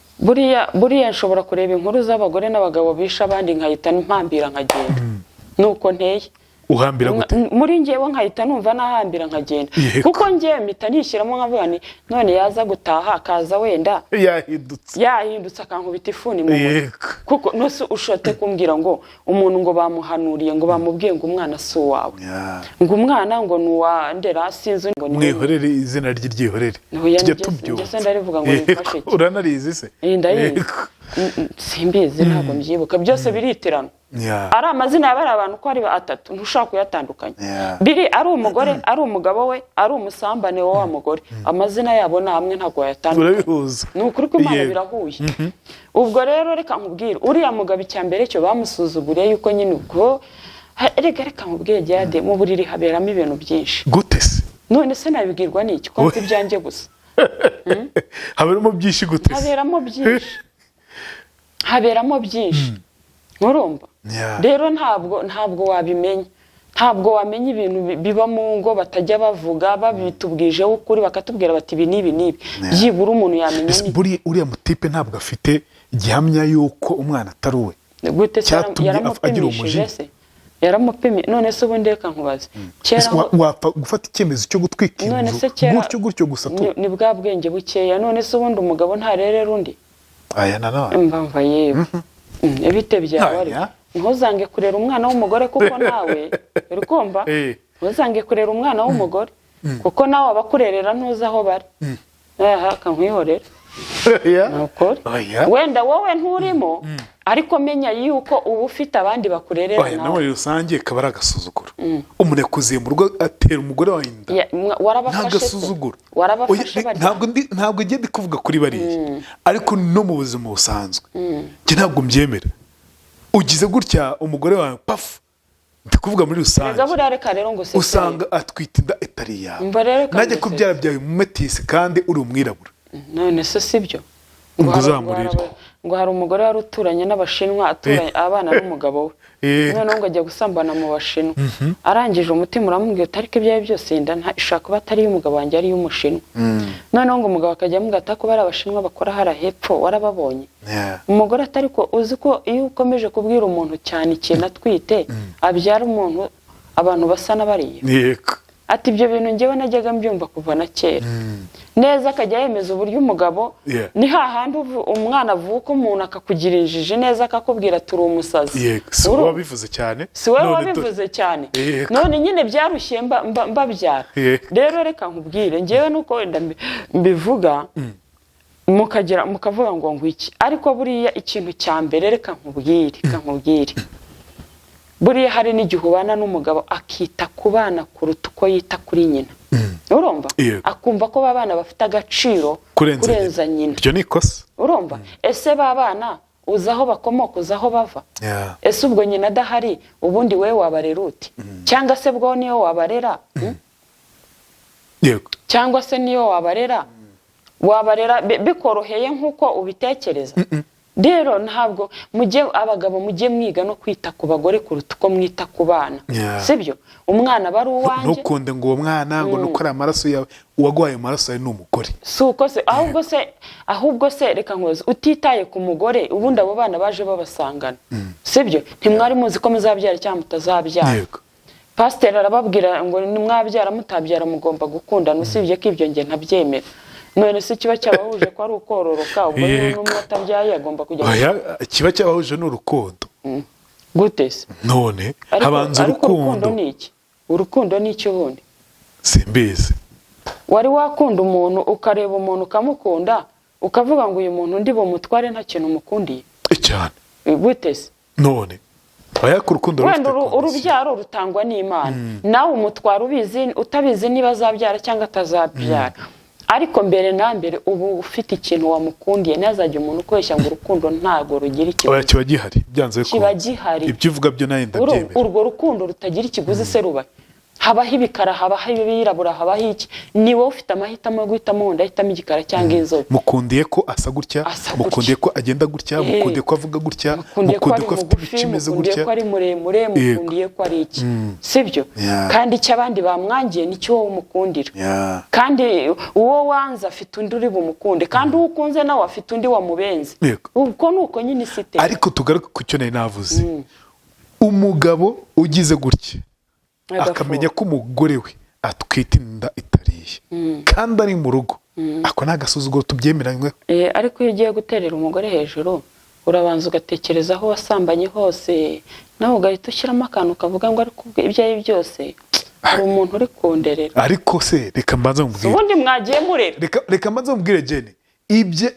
Buriya nshobora kureba inkuru z'abagore n'abagabo bishe abandi, nkahita mpambira nkagenda, nuko nteye. Uhambira gute? Muri njyewe nkahita numva nahambira nkagenda. Kuko njyewe mpita nishyiramo nkavuga nti: "None yaza gutaha akaza wenda yahindutse, yahindutse, akankubita ifuni mu mutwe." Kuko nose ushote kumbwira ngo umuntu ngo bamuhanuriye, ngo bamubwiye ngo umwana si uwawe, ngo umwana ngo ni uwa ndera, sinzi ngo ni Mwihorere, izina rye ryihorere. Oya, tujya tubyumva. Njye se ndarivuga ngo rimfashe iki? Uranarizi se? Ndayizi. Simbizi, ntabwo mbyibuka, byose biritirana. Ari amazina ya bariya abantu uko ari atatu, ntushobora kuyatandukanya. Biri ari umugore, ari umugabo we, ari umusambane wa wa mugore, amazina yabo ni amwe, ntabwo wayatandukanya. Urabihuza. Ni ukuri ko Imana birahuye. Ubwo rero reka nkubwire, uriya mugabo icya mbere cyo bamusuzuguriye yuko nyine ubwo reka nkubwire Jade, mu buriri haberamo ibintu byinshi. Gute se? None se nabibwirwa n'iki ko nzi ibyanjye gusa? Haberamo byinshi gute se? Haberamo byinshi, haberamo byinshi, nturumva? Rero ntabwo wabimenya, ntabwo wamenya ibintu biba mu ngo batajya bavuga, babitubwijeho ukuri, bakatubwira bati: "Ibi n'ibi n'ibi." Byibura umuntu yamenya. Ese buriya uriya mutipe ntabwo afite gihamya y'uko umwana atari uwe? Gute se? Cyatumye agira Yaramupimishije umujinya. se? Yaramupimye? None se ubundi reka nkubaze, kera Ese wapfa gufata icyemezo cyo gutwika None inzu se kera gutyo gutyo gusa tu? Ni bwa bwenge bukeya. None se ubundi umugabo ntarerera undi? Aya nanone. Mbamva yewe. Bite byawe ariko? Aya. Ntuzange kurera umwana w'umugore kuko nawe uri kumva. Ntuzange kurera umwana w'umugore kuko nawe abakurerera ntuzi aho bari. Aha kankwihorera. Oya. Ni ukuri. Oya. Wenda wowe nturimo, ariko menya yuko uba ufite abandi bakurerera. Oya, Nawe nawe rusange kaba ari agasuzuguro, umuntu yakuziye mu rugo atera umugore wawe inda. Warabafashe se? Ntagasuzuguro. Warabafashe Oya, barya? ntabwo ngiye ndi kuvuga kuri bariya, ariko no mu buzima busanzwe njye ntabwo mbyemera. Ugize gutya umugore wawe pafu, ndi kuvuga muri rusange. Erega buriya reka rero ngo sesere. Usanga atwite inda itari iyawe, Umva rero reka najya ngusetse. kubyara byawe mu metisi kandi uri umwirabura. None se sibyo? Ngo uzamurire. Ngo hari umugore wari uturanye n'Abashinwa, aturanye abana n'umugabo we. Noneho ngo ajya gusambana mu Bashinwa, arangije umutima uramubwira uti: "Ariko ibyo ari byo byose inda ishobora kuba atari iy'umugabo wanjye, ari iy'Umushinwa." Noneho ngo umugabo akajya amubwira ati: "Ariko bariya Abashinwa bakora hariya hepfo warababonye?" Umugore ati: "Ariko uzi ko iyo ukomeje kubwira umuntu cyane ikintu atwite, abyara umuntu abantu basa n'abariya?" Ati: "Ibyo bintu njyewe najyaga mbyumva kuva na kera neza." Akajya yemeza uburyo umugabo ni hahandi umwana avuka, umuntu akakugira injiji neza, akakubwira turi umusazi. Yego, si wowe wabivuze cyane. Si wowe None wabivuze cyane. None nyine byarushye mbabyara. Rero reka nkubwire, ngewe nuko wenda mbivuga mukagira mukavuga ngo iki, ariko buriya ikintu cya mbere, reka nkubwire, buriya hari n'igihe ubana n'umugabo akita ku bana kuruta uko yita kuri nyina, urumva? Yego. Akumva ko ba bana bafite agaciro kurenza kurenza nyina. Iryo ni ikosa. Urumva? Ese ba bana uzi aho bakomoka, uzi aho bava? Ese ubwo nyina adahari, ubundi wowe wabarera ute? Cyangwa se bwo niyo wabarera, Yego. Cyangwa se niyo wabarera, wabarera bikoroheye nk'uko ubitekereza? Rero ntabwo mujye, abagabo mujye mwiga no kwita ku bagore kuruta uko mwita ku bana. Sibyo? Umwana aba ari uwanjye. Ntukunde ngo uwo mwana ngo nuko ari amaraso yawe, uwaguhaye amaraso yawe ni umugore. Si uko se? Ahubwo se reka nkubaze, utitaye ku mugore, ubundi abo bana baje babasangana, sibyo? Ntimwari muzi ko muzabyara cyangwa mutazabyara. Pasiteri arababwira ngo nimwabyara mutabyara mugomba gukundana, usibye ko ibyo njye ntabyemera. None se kiba cyabahuje ko ari ukororoka, ubwo niba n'umwe atabyaye agomba kujya Oya, kiba cyabahuje ni urukundo. Gute se? None Ariko, habanza ariko urukundo urukundo. ni iki? Urukundo ni iki ubundi? Simbizi. Wari wakunda umuntu, ukareba umuntu ukamukunda, ukavuga ngo uyu muntu ndi bumutware nta kintu umukundiye? Cyane. Gute se? None oya, ku rukundo Wenda rufite condition. urubyaro rutangwa n'Imana, nawe umutwara ubizi utabizi niba azabyara cyangwa atazabyara. Ariko mbere na mbere uba ufite ikintu wamukundiye. Ntazajya umuntu ukubeshya ngo urukundo ntabwo rugira Oya, ikiguzi. kiba gihari byanze Kiba bikunze. gihari. Ibyo uvuga byo nawe ndabyemera. Urwo rukundo rutagira ikiguzi se ruba? Habaho ibikara, habaho ibirabura, habaho iki? Ni wowe ufite amahitamo yo guhitamo wundi ahitamo igikara cyangwa inzobe. Mukundiye ko asa gutya, Asa gutya. mukundiye ko agenda gutya, mukundiye ko avuga gutya, Mukundiye ko mukundiye ari ko afite mugufi, imico imeze mukundiye gutya. ko ari muremure, mukundiye ko ari iki, sibyo? Yeah. Kandi icyo abandi bamwangiye nicyo wowe umukundira. Kandi uwo wanze afite undi uri bumukunde, kandi uwo ukunze nawe afite undi wamubenze. Ubwo ni uko nyine isi iteye. Ariko tugaruke ku cyo nari navuze. Umugabo ugize gutya Agafu. akamenya ko umugore we atwite inda itariye kandi ari mu rugo, ako ni agasuzuguro, tubyemeranywe. Ariko iyo ugiye guterera umugore hejuru, urabanza ugatekereza aho wasambanye hose, nawe ugahita ushyiramo akantu kavuga ngo ariko ubwo ibyo ari byose hari umuntu uri kunderera. Ariko se reka mbanze mubwire. Ubundi mwagiye murera. Reka mbanze mubwire Jene,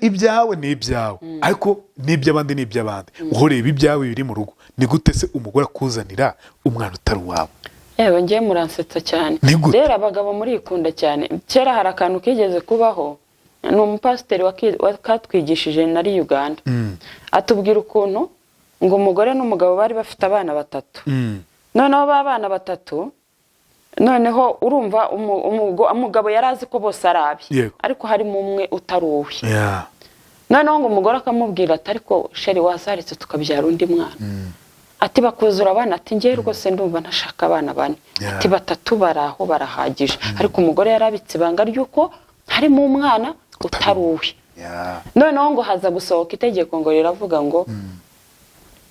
ibyawe ni ibyawe, ariko n'iby'abandi ni iby'abandi. Uhoreba ibyawe biri mu rugo, ni gute se umugore akuzanira umwana utari uwawe? Yewe, ngiye muransetsa cyane. Ni gute? Rero abagabo murikunda cyane. Kera hari akantu kigeze kubaho, ni umupasiteri wakatwigishije nari Uganda, atubwira ukuntu ngo umugore n'umugabo bari bafite abana batatu. Noneho ba bana batatu, noneho urumva umugabo yari azi ko bose ari abe, ariko harimo umwe utari uwe. Noneho ngo umugore akamubwira ati: "Ariko chéri, wazaretse tukabyara undi mwana?" Ati: "Bakuzura abana." Ati: "Ngewe rwose ndumva ntashaka abana bane." Ati: "Batatu bari aho barahagije." Ariko umugore yarabitse ibanga ry'uko harimo umwana utari uwe. Noneho ngo haza gusohoka itegeko ngo riravuga ngo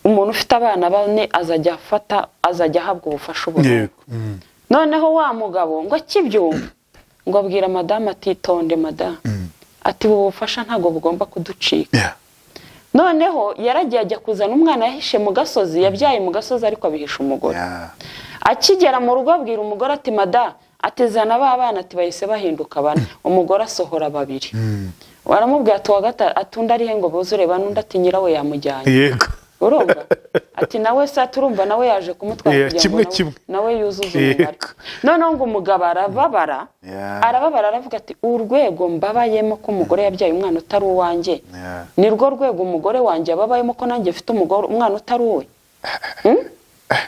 umuntu ufite abana bane azajya afata, azajya ahabwa ubufasha ubu. Noneho wa mugabo ngo akibyumva, ngo abwira madamu ati: "Tonde madamu," ati: "Ubu bufasha ntabwo bugomba kuducika." Noneho yaragiye ajya kuzana umwana yahishe mu gasozi, yabyaye mu gasozi ariko abihisha umugore. Akigera mu rugo abwira umugore ati: "Mada," ati, "zana ba bana," ati: "Bahise bahinduka bane." Umugore asohora babiri, baramubwira ati: "Uwa gatatu," ati: "Undi arihe ngo buzure bane?" Undi ati: "Nyirawe yamujyanye." Urumva ati: "Nawe se," turumva nawe yaje kumutwara kugira ngo Kimwe kimwe. nawe yuzuze umubare. Noneho ngo umugabo arababara, arababara, aravuga ati: "Urwego mbabayemo ko umugore yabyaye umwana utari uwanjye, ni rwo rwego umugore wanjye ababayemo ko nanjye mfite umugore, umwana utari uwe."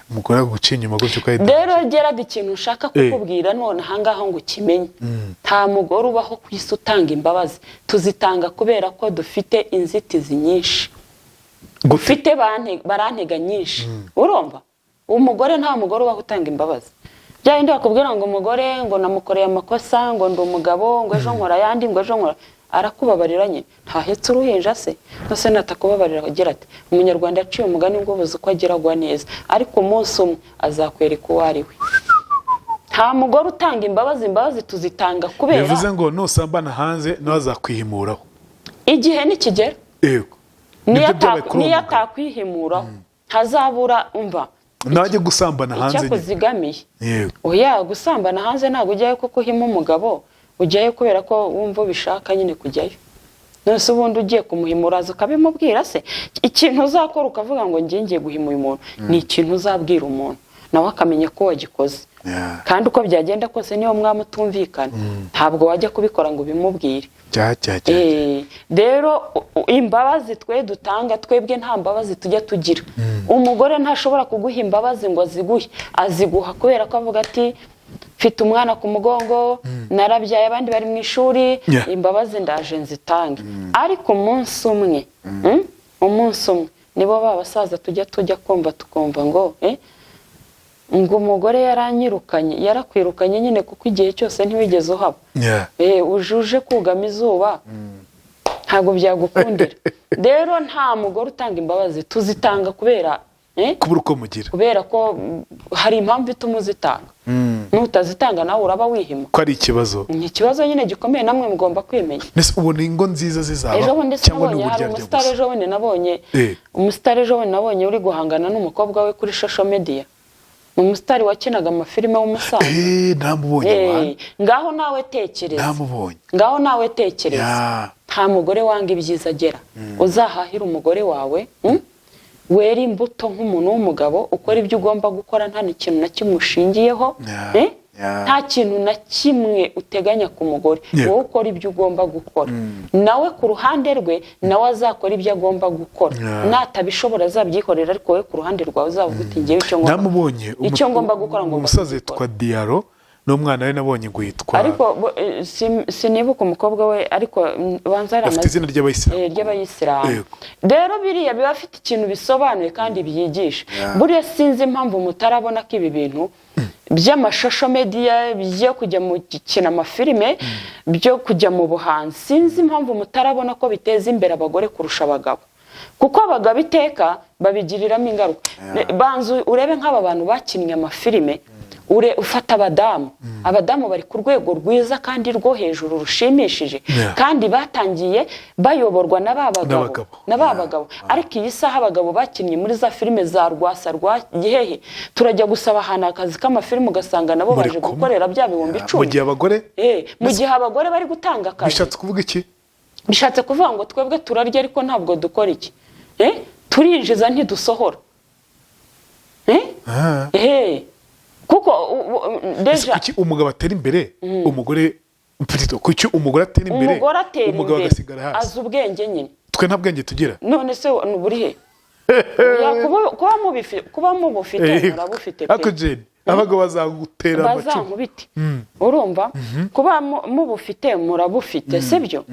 Umugore aguca inyuma gutyo ukahita Rero Gerard, ikintu ushaka kukubwira none ahangaha ngo ukimenye, nta mugore ubaho ku isi utanga imbabazi. Tuzitanga kubera ko dufite inzitizi nyinshi. Gute? Ufite barantega nyinshi. Urumva umugore, nta mugore ubaho utanga imbabazi. Bya bindi bakubwira ngo umugore ngo namukoreye amakosa, ngo ndi umugabo, ngo ejo nkora ayandi, ngo ejo nkora, arakubabarira nyine ntahetse uruhinja se? Nose natakubabarira agira ati: "Umunyarwanda yaciye umugani ngo buze uko agira agwa neza," ariko umunsi umwe azakwereka uwo ari we. Nta mugore utanga imbabazi. Imbabazi tuzitanga kubera Bivuze ngo nusambana hanze nawe azakwihimuraho. Igihe nikigera. Yego. Niyo Nibyo byabaye kuri uwo niyo mugabo. atakwihimuraho, ntazabura, umva, Najya gusambana hanze nyine. icyakuzigamiye. Oya, gusambana hanze ntabwo ujyayo kuko uhima umugabo, ujyayo kubera ko wumva ubishaka nyine kujyayo. None se ubundi ugiye kumuhimura uraza ukabimubwira se? Ikintu uzakora ukavuga ngo ngiye ngiye guhima uyu muntu, ni ikintu uzabwira umuntu nawe akamenya ko wagikoze. Kandi uko byagenda kose, niyo mwaba mutumvikana, ntabwo wajya kubikora ngo ubimubwire. Cya cya cya. Rero imbabazi twe dutanga, twebwe nta mbabazi tujya tugira. Umugore ntashobora kuguha imbabazi ngo aziguhe. Aziguha kubera ko avuga ati: "Mfite umwana ku mugongo, narabyaye, abandi bari mu ishuri, imbabazi ndaje nzitange." Ariko umunsi umwe, umunsi umwe nibo ba basaza tujya kumva tukumva ngo ngo umugore yaranyirukanye. Yarakwirukanye nyine kuko igihe cyose ntiwigeze uhaba. Uje uje kugama izuba, ntabwo byagukundira. Rero nta mugore utanga imbabazi. Tuzitanga kubera Kubura uko mugira. kubera ko hari impamvu ituma uzitanga. Nutazitanga nawe uraba wihima. Ko ari ikibazo. Ni ikibazo nyine gikomeye, namwe mugomba kwimenya. Mbese ubona ingo nziza Ejo zizabaho bundi cyangwa ni sinabonye hari uburyarya umusitari gusa? ejo bundi nabonye umusitari, ejo bundi nabonye uri guhangana n'umukobwa we kuri social media. Ni umusitari wakinaga amafilime w'umusaza. Namubonye wana. Ngaho nawe tekereza. Namubonye. Ngaho nawe tekereza. Nta mugore wanga ibyiza agera. Uzahahira umugore wawe, Wera imbuto nk'umuntu w'umugabo, ukora ibyo ugomba gukora nta n'ikintu na kimwe ushingiyeho. Eh? Nta kintu na kimwe uteganya ku mugore. Wowe ukora ibyo ugomba gukora, nawe ku ruhande rwe nawe azakora ibyo agomba gukora. Natabishobora azabyikorera, ariko wowe ku ruhande rwawe uzavuga uti: "Ngewe icyo ngomba, Namubonye icyo ngomba gukora ngomba umusaza kugikora." yitwa Diaro, n'umwana we nabonye ngo yitwa Ariko sinibuka umukobwa we, ariko banza ari Afite izina ry'abayisilamu. Ry'abayisilamu. Yego. Rero biriya biba bifite ikintu bisobanuye kandi byigisha. Buriya sinzi impamvu mutarabona ko ibi bintu by'ama social media, byo kujya mu gukina amafilime, byo kujya mu buhanzi, sinzi impamvu mutarabona ko biteza imbere abagore kurusha abagabo, kuko abagabo iteka babigiriramo ingaruka. Banza urebe nk'aba bantu bakinnye amafilime, ure ufata abadamu, abadamu bari ku rwego rwiza kandi rwo hejuru rushimishije, kandi batangiye bayoborwa na ba bagabo, N'abagabo. na ba bagabo. Ariko iyi saha abagabo bakinnye muri za filime za Rwasa, rwa Gihehe, turajya gusaba ahantu akazi k'amafilime, ugasanga nabo Muri baje kumwe. gukorera bya bihumbi Mu 10. gihe abagore Mu gihe abagore bari gutanga akazi. Bishatse kuvuga iki? Bishatse kuvuga ngo twebwe turarya ariko ntabwo dukora iki. Turinjiza ntidusohora. Kuko Ese déjà kuki umugabo atera imbere, umugore, plutôt, kuki umugore atera imbere, Umugore atera umugabo imbere agasigara hasi? Azi ubwenge nyine. Twe nta bwenge tugira? None se buri he? Oya, kuba mubufite, murabufite pe. Ariko Jane, abagabo bazagutera amacumu. Bazankubite. Urumva, kuba mubufite, murabufite, sibyo?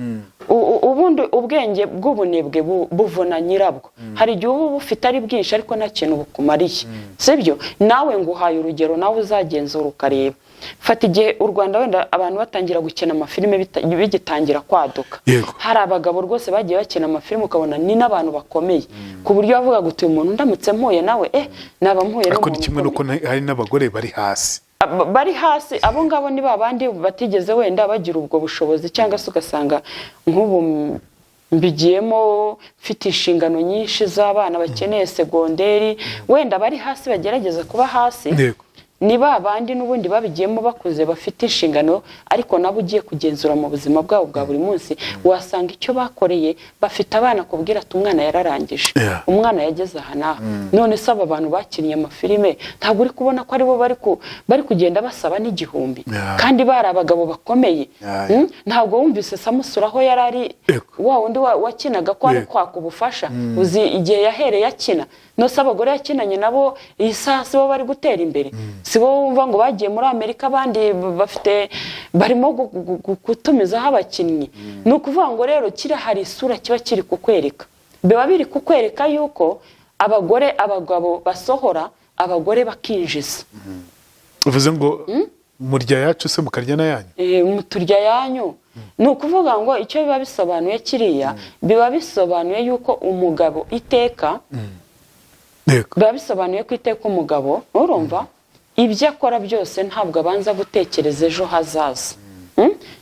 Ubundi ubwenge bw'ubunebwe buvuna nyirabwo. Hari igihe uba ubufite ari bwinshi ariko nta kintu bukumariye, sibyo? Nawe nguhaye urugero, nawe uzagenzura ukareba. Fata igihe u Rwanda wenda abantu batangira gukina amafilime, bigitangira kwaduka, hari abagabo rwose bagiye bakina amafilime, ukabona ni n'abantu bakomeye, ku buryo bavuga ngo: "Uyu muntu ndamutse mpuye nawe, naba mpuye Ariko ni n'umuntu kimwe n'uko ukomeye." hari n'abagore bari hasi. Bari hasi, abo ngabo ni ba bandi batigeze wenda bagira ubwo bushobozi, cyangwa se ugasanga nk'ubu mbigiyemo mfite inshingano nyinshi z'abana bakeneye segonderi. Wenda bari hasi bagerageza kuba hasi, ni ba bandi n'ubundi babigiyemo bakuze, bafite inshingano, ariko nabo ugiye kugenzura mu buzima bwabo bwa buri munsi, wasanga icyo bakoreye bafite abana, kubwira ati: "Umwana yararangije, umwana yageze aha n'aha." None se aba bantu bakinnye amafilime, ntabwo uri kubona ko aribo bari kugenda basaba n'igihumbi, kandi bari abagabo bakomeye? Ntabwo wumvise Samusura aho yari ari, wa wundi wakinaga ko ari kwaka ubufasha? Uzi igihe yahereye akina? Nose abagore yakinanye nabo iyi saha si bo bari gutera imbere? Si bo wumva ngo bagiye muri Amerika, abandi bafite barimo gutumizaho abakinnyi? Ni ukuvuga ngo rero kiriya hari isura kiba kiri kukwereka, biba biri kukwereka yuko abagore, abagabo basohora, abagore bakinjiza. Bivuze ngo murya yacu se mukarya n'ayanyu? Muturya yanyu. Ni ukuvuga ngo icyo biba bisobanuye kiriya, biba bisobanuye yuko umugabo iteka, biba bisobanuye ko iteka umugabo, urumva, ibyo akora byose ntabwo abanza gutekereza ejo hazaza.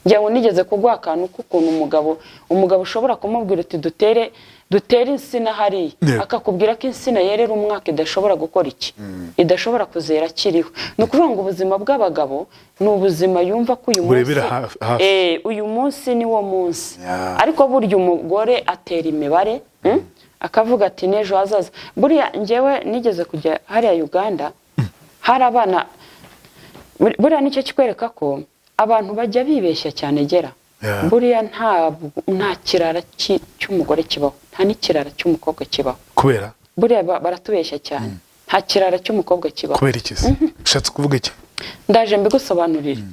Ngira ngo nigeze kuguha akantu k'ukuntu umugabo ushobora kumubwira uti: Dutere insina hariya," akakubwira ko insina yerera umwaka idashobora gukora iki, idashobora kuzera akiriho. Ni ukuvuga ngo ubuzima bw'abagabo ni ubuzima yumva ko uyu munsi Burebera hafi. Uyu munsi ni wo munsi. Ariko burya umugore atera imibare, Akavuga ati: "N'ejo hazaza." Buriya njyewe nigeze kujya hariya Uganda, hari abana. Buriya nicyo kikwereka ko abantu bajya bibeshya cyane gera. Buriya nta kirara cy'umugore kibaho, nta n'ikirara cy'umukobwa kibaho. Kubera? Buriya baratubeshya cyane, nta kirara cy'umukobwa kibaho. Kubera iki se? Ushatse kuvuga iki? Ndaje mbigusobanurire.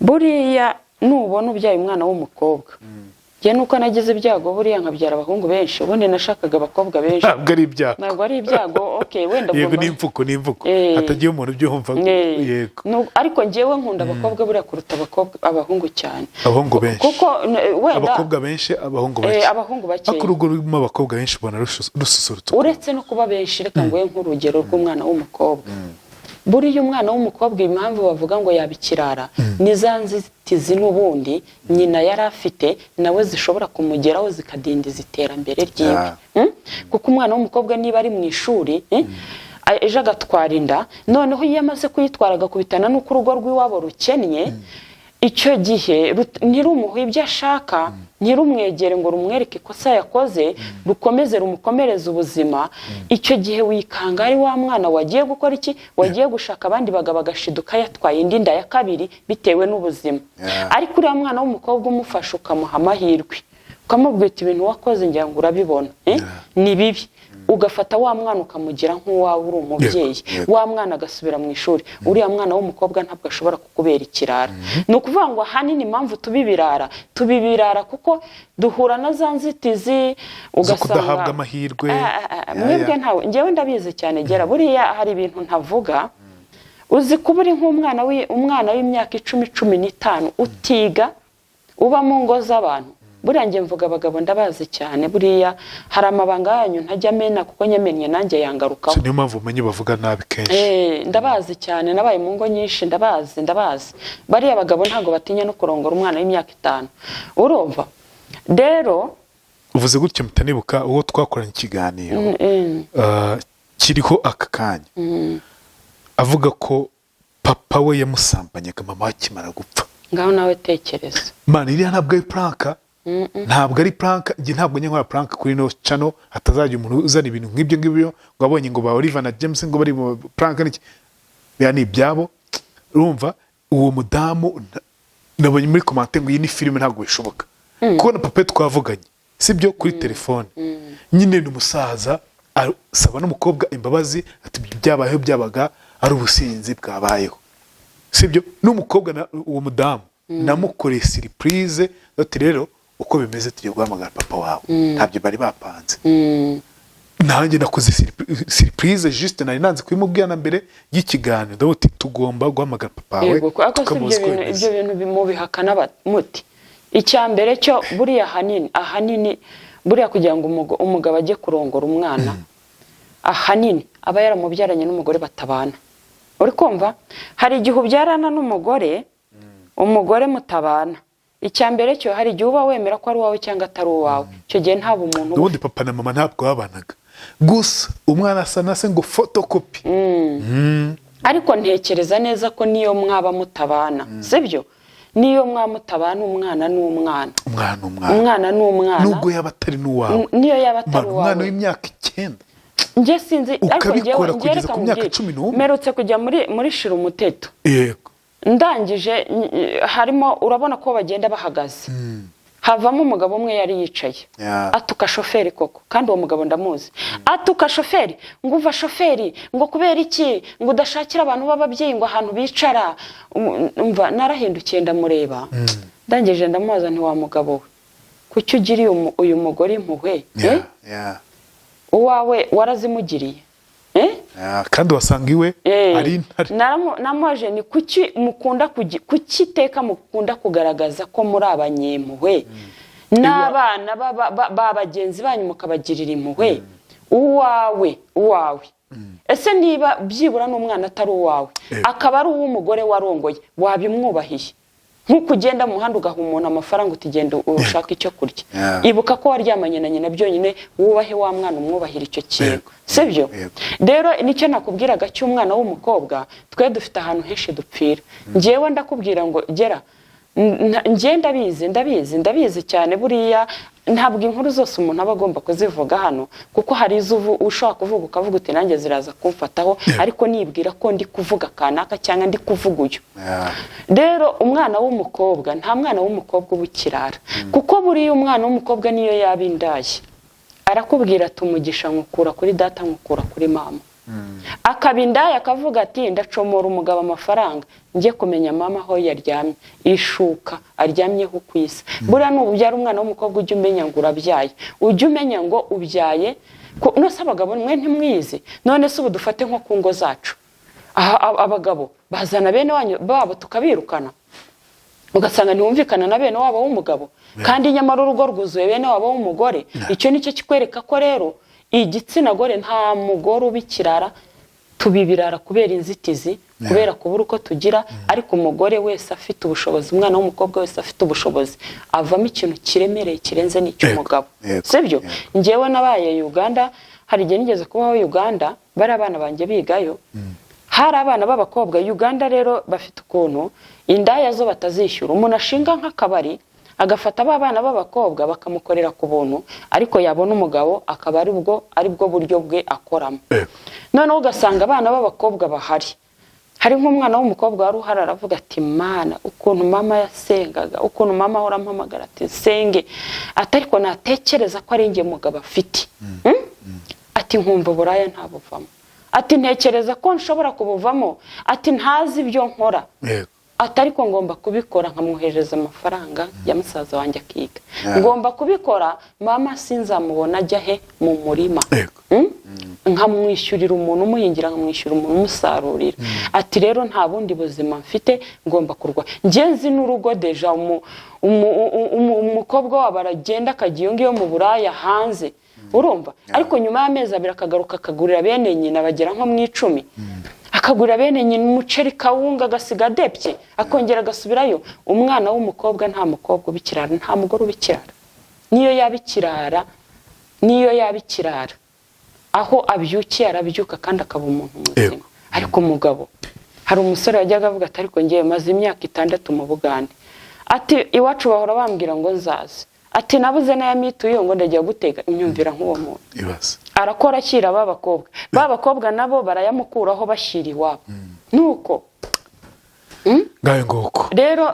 Buriya nubona ubyaye umwana w'umukobwa, njye nuko nagize ibyago buriya nkabyara abahungu benshi, ubundi nashakaga abakobwa benshi. Ntabwo ari ibyago. Ntabwo ari ibyago, okay, wenda Yego, ugomba ni imvugo, ni imvugo. Hatagiye umuntu ubyumva. Yego. Ariko njyewe nkunda abakobwa buriya kuruta abakobwa, abahungu cyane. Abahungu benshi. Kuko wenda Abakobwa benshi, abahungu bake. Abahungu bakeya. Ariko urugo rurimo abakobwa benshi ubona rususurutse. Uretse no kuba benshi, reka nguhe nk'urugero rw'umwana w'umukobwa. Buriya umwana w'umukobwa, impamvu bavuga ngo yaba ikirara, ni za nzitizi n'ubundi nyina yari afite nawe zishobora kumugeraho zikadindiza iterambere ryiwe. Kuko umwana w'umukobwa niba ari mu ishuri, ejo agatwara inda, noneho iyo amaze kuyitwara agakubitana n'uko urugo rw'iwabo rukennye. Icyo gihe ntirumuhe ibyo ashaka, ntirumwegere ngo rumwereke ikosa yakoze, rukomeze rumukomereze ubuzima. Icyo gihe wikanga ari wa mwana wagiye gukora iki, wagiye gushaka abandi bagabo, agashiduka yatwaye indi nda ya kabiri bitewe n'ubuzima. Ariko uriya mwana w'umukobwa umufasha, ukamuha amahirwe, ukamubwira uti: "Ibintu wakoze ngira ngo urabibona, eh? Ni bibi." Ugafata wa mwana ukamugira nk'uwawe, uri umubyeyi, wa mwana agasubira mu ishuri. Uriya mwana w'umukobwa ntabwo ashobora kukubera ikirara. Ni ukuvuga ngo ahanini impamvu tuba ibirara, tuba ibirara kuko duhura na za nzitizi, Zo ugasanga kudahabwa amahirwe. Ah, ah, ah, mwebwe ntawe, njyewe ndabizi cyane. Gera buriya hari ibintu ntavuga. Uzi kuba uri nk'umwana umwana w'imyaka 10, 15, utiga, uba mu ngo z'abantu. Buriya njye mvuga abagabo ndabazi cyane. Buriya hari amabanga yanyu ntajya amena, kuko nyamennye nanjye yangarukaho. So, niyo mpamvu umenye bavuga nabi kenshi. Ndabazi cyane, nabaye mu ngo nyinshi, ndabazi, ndabazi. Bariya bagabo ntabwo batinya no kurongora umwana w'imyaka 5. Urumva rero. Uvuze gutyo mpita nibuka uwo twakoranye ikiganiro kiriho aka kanya, avuga ko papa we yamusambanyaga mama we akimara gupfa. Ngaho nawe tekereza. Man, iriya ntabwo ari prank, ntabwo ari prank. Njye ntabwo njya nkora prank kuri ino channel. Hatazajya umuntu uzana ibintu nk'ibyo ngibyo ngo abonye ngo ba Oliver na James ngo bari mu prank n'iki, biriya ni ibyabo. Urumva uwo mudamu nabonye muri commentaire ngo iyi ni filime. Ntabwo bishoboka, kubona papa we twavuganye, sibyo, kuri telefone nyine, ni umusaza asaba n'umukobwa imbabazi, ati byabayeho, byabaga ari ubusinzi bwabayeho, sibyo? N'umukobwa uwo mudamu namukoreye surprise, ati rero uko bimeze tugiye guhamagara papa wawe. Ntabyo bari bapanze. Nanjye nakoze surprise, juste nari nanze kubimubwira na mbere y'ikiganiro. Ndavuga uti tugomba guhamagara papa wawe, Yego, ariko si ibyo tukamubaza uko bintu, bimeze. ibyo bintu mubihakana muti icya mbere cyo buriya ahanini buriya kugira ngo umugabo ajye kurongora umwana, ahanini aba yaramubyaranye n'umugore batabana. Uri kumva, hari igihe ubyarana n'umugore, umugore mutabana. Icya mbere cyo hari igihe uba wemera ko ari uwawe cyangwa atari uwawe. Icyo gihe nta bumuntu uba. Ubundi papa na mama ntabwo babanaga, gusa umwana asa na se ngo photocopy. Ariko ntekereza neza ko niyo mwaba mutabana, sibyo, niyo mwaba mutabana, umwana ni umwana. Umwana umwana. Umwana ni umwana. Nubwo yaba atari n'uwawe. Niyo yaba atari Mwana, umwana uwawe. w'imyaka 9, Njye sinzi, ariko ukabikora njyewe kugeza reka ku myaka nkubwire. 11. Mperutse kujya muri shira umuteto. Ndangije harimo, urabona ko bagenda bahagaze, havamo umugabo umwe yari yicaye, atuka shoferi koko. Kandi uwo mugabo ndamuzi. Atuka shoferi ngo: "Uva shoferi, ngo kubera iki ngo udashakira abantu b'ababyeyi ngo ahantu bicara?" Umva, narahindukiye ndamureba, ndangije ndamubaza nti: "Wa mugabo we, kuki ugiriye uyu mugore impuhwe, eh? Uwawe warazimugiriye, eh?" Yeah. Kandi wasanga iwe ari intare. Namubaje ni kuki mukunda kuki iteka mukunda kugaragaza ko muri abanyempuhwe n'abana ba bagenzi banyu, mukabagirira impuhwe, uwawe uwawe ese niba byibura n'umwana atari uwawe, akaba ari uw'umugore warongoye, wabimwubahiye nk'uko ugenda mu muhanda ugaha umuntu amafaranga uti: "Genda ushaka icyo kurya"? Ibuka ko waryamanye na nyina byonyine, wubahe wa mwana, umwubahire icyo kintu, sibyo? Yego. Rero nicyo nakubwiraga cy'umwana w'umukobwa, twe dufite ahantu henshi dupfira. Njyewe ndakubwira ngo gera njye ndabizi, ndabizi, ndabizi cyane. Buriya ntabwo inkuru zose umuntu aba agomba kuzivuga hano, kuko hari izo ushobora kuvuga ukavuga uti: "Nanjye ziraza kumfataho," ariko nibwira ko ndi kuvuga kanaka cyangwa ndi kuvuga uyu. Rero umwana w'umukobwa, nta mwana w'umukobwa uba ukirara, kuko buriya umwana w'umukobwa niyo yaba indaya, arakubwira ati: "Umugisha nkukura kuri data, nkukura kuri mama." Akaba indaya akavuga ati: "Ndacomora umugabo amafaranga, njye kumenya mama aho yaryamye, ishuka aryamyeho ku isi." Buriya nubyara umwana w'umukobwa, ujye umenya ngo urabyaye, ujye umenya ngo ubyaye. None se abagabo mwe ntimwizi? None se ubu dufate nko ku ngo zacu aha, abagabo bazana bene wanyu babo tukabirukana, ugasanga ntiwumvikana na bene wabo w'umugabo, kandi nyamara urugo rwuzuye bene wabo w'umugore. Icyo nicyo kikwereka ko rero igitsina gore, nta mugore uba ikirara. Tuba ibirara kubera inzitizi, kubera kubura uko tugira. Ariko umugore wese afite ubushobozi, umwana w'umukobwa wese afite ubushobozi, avamo ikintu kiremereye kirenze n'icy'umugabo, sibyo? Njyewe nabaye Uganda, hari igihe nigeze kubaho Uganda, bari abana banjye bigayo. Hari abana b'abakobwa. Uganda rero bafite ukuntu indaya zo batazishyura. Umuntu ashinga nk'akabari, agafata ba bana b'abakobwa bakamukorera ku buntu, ariko yabona umugabo akaba aribwo buryo bwe akoramo. Noneho ugasanga abana b'abakobwa bahari, hari nk'umwana w'umukobwa wari uhari, aravuga ati: "Mana, ukuntu mama yasengaga, ukuntu mama ahora ampamagara ati nsenge, ati ariko natekereza ko ari njye mugabo afite, Ati nkumva uburaya ntabuvamo, ati ntekereza ko nshobora kubuvamo, ati ntazi ibyo nkora, ati ariko ngomba kubikora nkamwoherereza amafaranga ya musaza wanjye akiga. Ngomba kubikora, mama sinzamubona ajya he mu murima, Nkamwishyurira umuntu umuhingira, nkamwishyura umuntu umusarurira. Ati rero nta bundi buzima mfite, ngomba kurwa. Njye nzi n'urugo déjà umukobwa wabo aragenda akajya iyo ngiyo mu buraya hanze, urumva, ariko nyuma y'amezi 2 akagaruka, akagurira bene nyina, bagera nko mu 10, akagurira bene nyina umuceri, kawunga, agasiga adepye, akongera agasubirayo. Umwana w'umukobwa, nta mukobwa uba ikirara, nta mugore uba ikirara. Niyo yaba ikirara, niyo yaba ikirara, aho abyukiye arabyuka kandi akaba umuntu muzima. Ariko umugabo, hari umusore wajyaga avuga ati: "Ariko ngewe maze imyaka 6 mu Bugande," ati "iwacu bahora bambwira ngo nzaze," ati "nabuze n'aya mituyu ngo ndagiye gutega." Imyumvira nk'uwo muntu. Ibaze. Arakora ashyira ba bakobwa, ba bakobwa nabo barayamukuraho bashyira iwabo, nuko. Ngayo nguko. Rero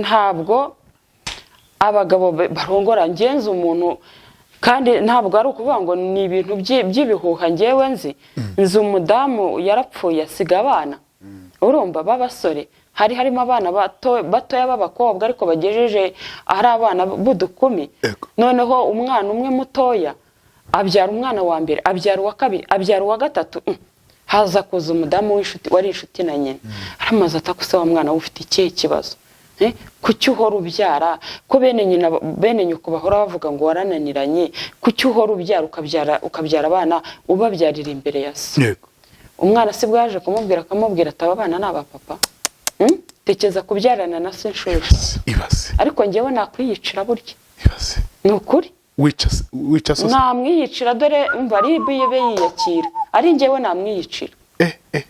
ntabwo abagabo barongora. Ngenzi umuntu, kandi ntabwo ari ukuvuga ngo ni ibintu by'ibihuha. Ngewe nzi umudamu yarapfuye asiga abana, urumva, b'abasore. Hari harimo abana batoya b'abakobwa, ariko bagejeje ari abana b'udukumi. Noneho umwana umwe mutoya abyara umwana wa mbere, abyara uwa kabiri, abyara uwa gatatu. Haza kuza umudamu w'inshuti wari inshuti na nyina, aramaze atakuse: "Wa mwana we, ufite ikihe kibazo? Kuki uhora ubyara, ko bene nyina, bene nyoko bahora bavuga ngo warananiranye? Kuki uhora ubyara, ukabyara, ukabyara abana, ubabyarira imbere ya se?" Umwana si bwaje kumubwira, akamubwira ati: "Aba bana ni aba papa." Tekereza kubyarana na se inshuro 3. Ibaze. Ariko njyewe nakwiyicira burya. Ibaze. Ni ukuri. Wica wica so? Namwiyicira. Dore umva, ribu ibe yiyakira, ari njyewe namwiyicira.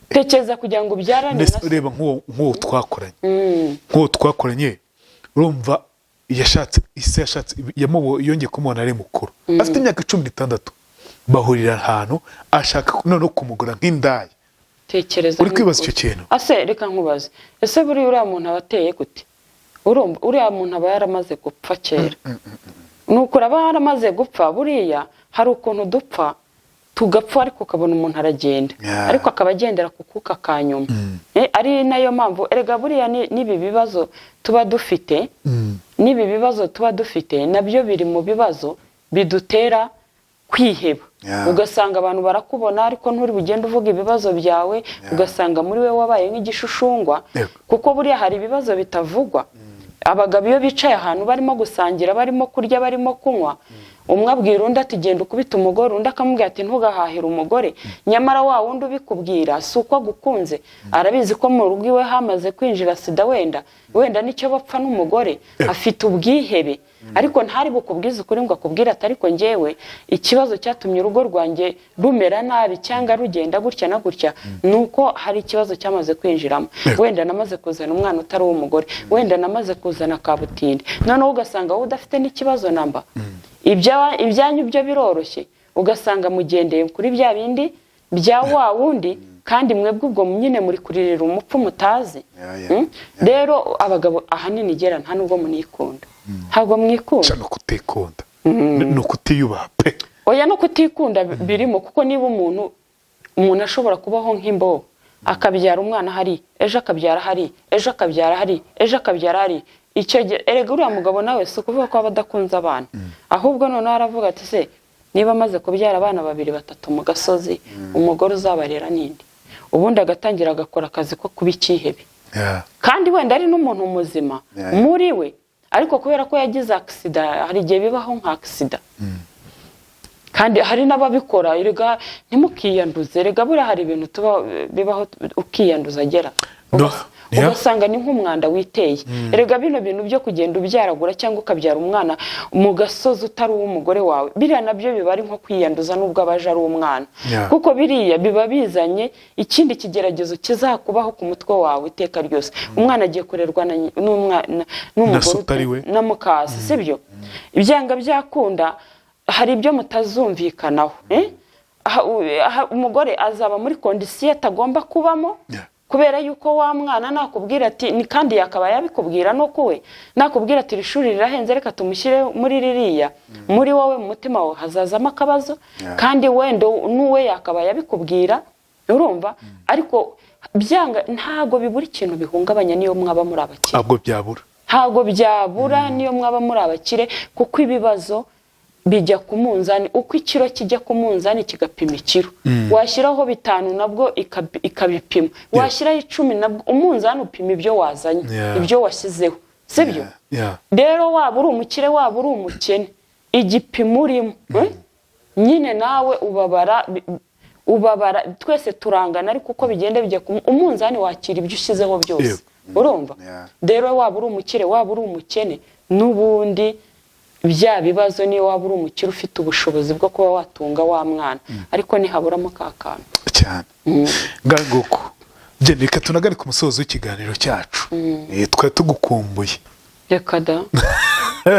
Tekereza kugira ngo ubyarane Mbese na se. ureba nk'uwo twakoranye, nk'uwo twakoranye, urumva yashatse ise, yashatse yongeye kumubona ari mukuru, afite imyaka 16, bahurira ahantu, ashaka noneho kumugura nk'indaya. Tekereza. Uri kwibaza Nk'ukuri. icyo kintu? Ase reka nkubaze, ese buriya uriya muntu aba ateye gute? Urumva uriya muntu aba yaramaze gupfa kera. Ni ukuri, aba yaramaze gupfa. Buriya hari ukuntu dupfa, tugapfa, ariko ukabona umuntu aragenda, ariko akaba agendera ku kuka ka nyuma. Ari nayo mpamvu erega buriya n'ibi bibazo tuba dufite, n'ibi bibazo tuba dufite nabyo biri mu bibazo bidutera kwiheba. Ugasanga abantu barakubona, ariko nturi bugende uvuga ibibazo byawe. Ugasanga muri we wabaye nk'igishushungwa. Kuko buriya hari ibibazo bitavugwa. Abagabo iyo bicaye ahantu barimo gusangira, barimo kurya, barimo kunywa, umwe abwira undi ati: "Genda ukubite umugore," undi akamubwira ati: "Ntugahahire umugore." Nyamara wa wundi ubikubwira si uko agukunze, arabizi ko mu rugo iwe hamaze kwinjira sida, wenda nicyo bapfa n'umugore, afite ubwihebe, ariko ntari bukubwize ukuri ngo akubwire ati: "Ariko njyewe ikibazo cyatumye urugo rwanjye rumera nabi cyangwa rugenda gutya na gutya ni uko hari ikibazo cyamaze kwinjiramo, wenda namaze kuzana umwana utari uw'umugore, wenda namaze kuzana kabutindi." Noneho ugasanga wowe udafite n'ikibazo namba, ibyanyu byo biroroshye, ugasanga mugendeye kuri bya bindi bya wa wundi, kandi mwebwe ubwo nyine muri kuririra umupfu mutazi. Rero abagabo ahanini gera nta nubwo munikunda, ntabwo mwikunda. Ni ukutikunda, ni ukutiyubaha pe. Oya, no kutikunda birimo, kuko niba umuntu ashobora kubaho nk'imbobo, akabyara umwana hari ejo, akabyara hari ejo, akabyara hari ejo, akabyara hari icyo gihe, erega uriya mugabo nawe si ukuvuga ko aba adakunze abana, ahubwo noneho aravuga ati: "Se niba amaze kubyara abana babiri, batatu mu gasozi, umugore uzabarera ninde?" Ubundi agatangira agakora akazi ko kuba icyihebe, kandi wenda ari n'umuntu muzima muri we, ariko kubera ko yagize accident. Hari igihe bibaho nka accident, kandi hari n'ababikora. Erega ntimukiyanduze, erega buriya hari ibintu tuba bibaho ukiyanduza agera. No, yeah. Ugasanga ni nk'umwanda witeye. Erega bino bintu byo kugenda ubyaragura cyangwa ukabyara umwana mu gasozi utari uw'umugore wawe, biriya nabyo biba ari nko kwiyanduza nubwo abaje ari umwana, kuko biriya biba bizanye ikindi kigeragezo kizakubaho ku mutwe wawe iteka ryose. Umwana agiye kurerwa Na n'umugore se utari we. na mukase, sibyo? Ibyanga byakunda hari ibyo mutazumvikanaho, eh? Aha, umugore azaba muri condition atagomba kubamo, kubera yuko wa mwana nakubwira ati ni, kandi yakaba yabikubwira no kuwe, nakubwira ati iri shuri rirahenze, reka tumushyire muri ririya, muri wowe mu mutima wawe hazazamo akabazo. Kandi wenda n'uwe yakaba yabikubwira, urumva? Ariko byanga ntago bibura ikintu bihungabanya niyo mwaba muri abakire. Ntabwo byabura. Ntabwo byabura niyo mwaba muri abakire, kuko ibibazo bijya ku munzani. Uko ikiro kijya ku munzani kigapima ikiro, washyiraho 5 nabwo ikabipima, washyiraho 10 nabwo umunzani upima ibyo wazanye, ibyo washyizeho, sibyo? Yeah. Rero waba uri umukire, waba uri umukene, igipimo urimo, eh? Nyine nawe ubabara, ubabara, twese turangana, ariko uko bigenda bijya ku umunzani wakira ibyo ushyizeho byose. Urumva? Yeah. Rero waba uri umukire, waba uri umukene, n'ubundi bya bibazo, niyo waba uri umukire ufite ubushobozi bwo kuba watunga wa mwana, ariko ntihaburamo ka kantu. Cyane. Nganguko genda, reka tunagane ku musozo w'ikiganiro cyacu. Twari tugukumbuye. Reka da,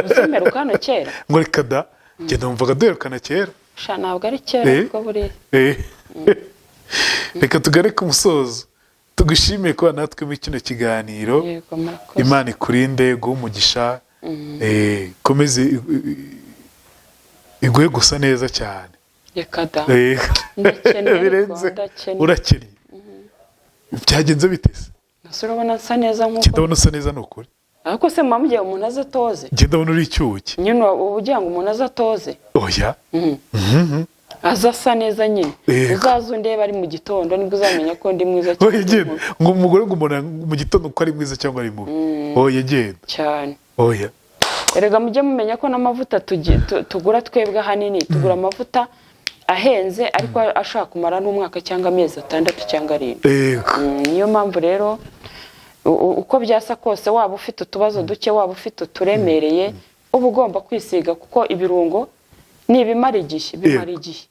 uzimeruka hano kera. Ngo reka da, genda, wumvaga duherukana kera. Sha, ntabwo ari kera, ariko buriya. Reka tugane ku musozo, tugushimiye kuba natwe muri kino kiganiro. Yego, murakoze. Imana ikurinde, guha umugisha, komeze iguhe gusa neza cyane. Reka da. Ndakennye ariko, Birenze. ndakennye. Urakennye, byagenze bite se? Ese urabona nsa neza Njye nk'uko ndabona usa neza, ni ukuri. Ariko se muba mugiye umuntu aze atoze? Njye ndabona uri icyuki. Nyine uba ugira ngo umuntu aze atoze? Oya. Aza asa neza nyine. Uzaze undebe ari mu gitondo, nibwo uzamenya ko ndi mwiza Oya, cyane. genda. Ngo umugore, ngo umuntu mu gitondo ko ari mwiza cyangwa ari mubi? Oya, genda. Cyane. Oya. Erega mujye mumenya ko n'amavuta tugura twebwe, ahanini tugura amavuta ahenze, ariko ashaka kumara n'umwaka cyangwa amezi 6 cyangwa 7. Niyo mpamvu rero uko byasa kose, waba ufite utubazo duke, waba ufite uturemereye, uba ugomba kwisiga, kuko ibirungo ni ibimara igihe, bimara igihe.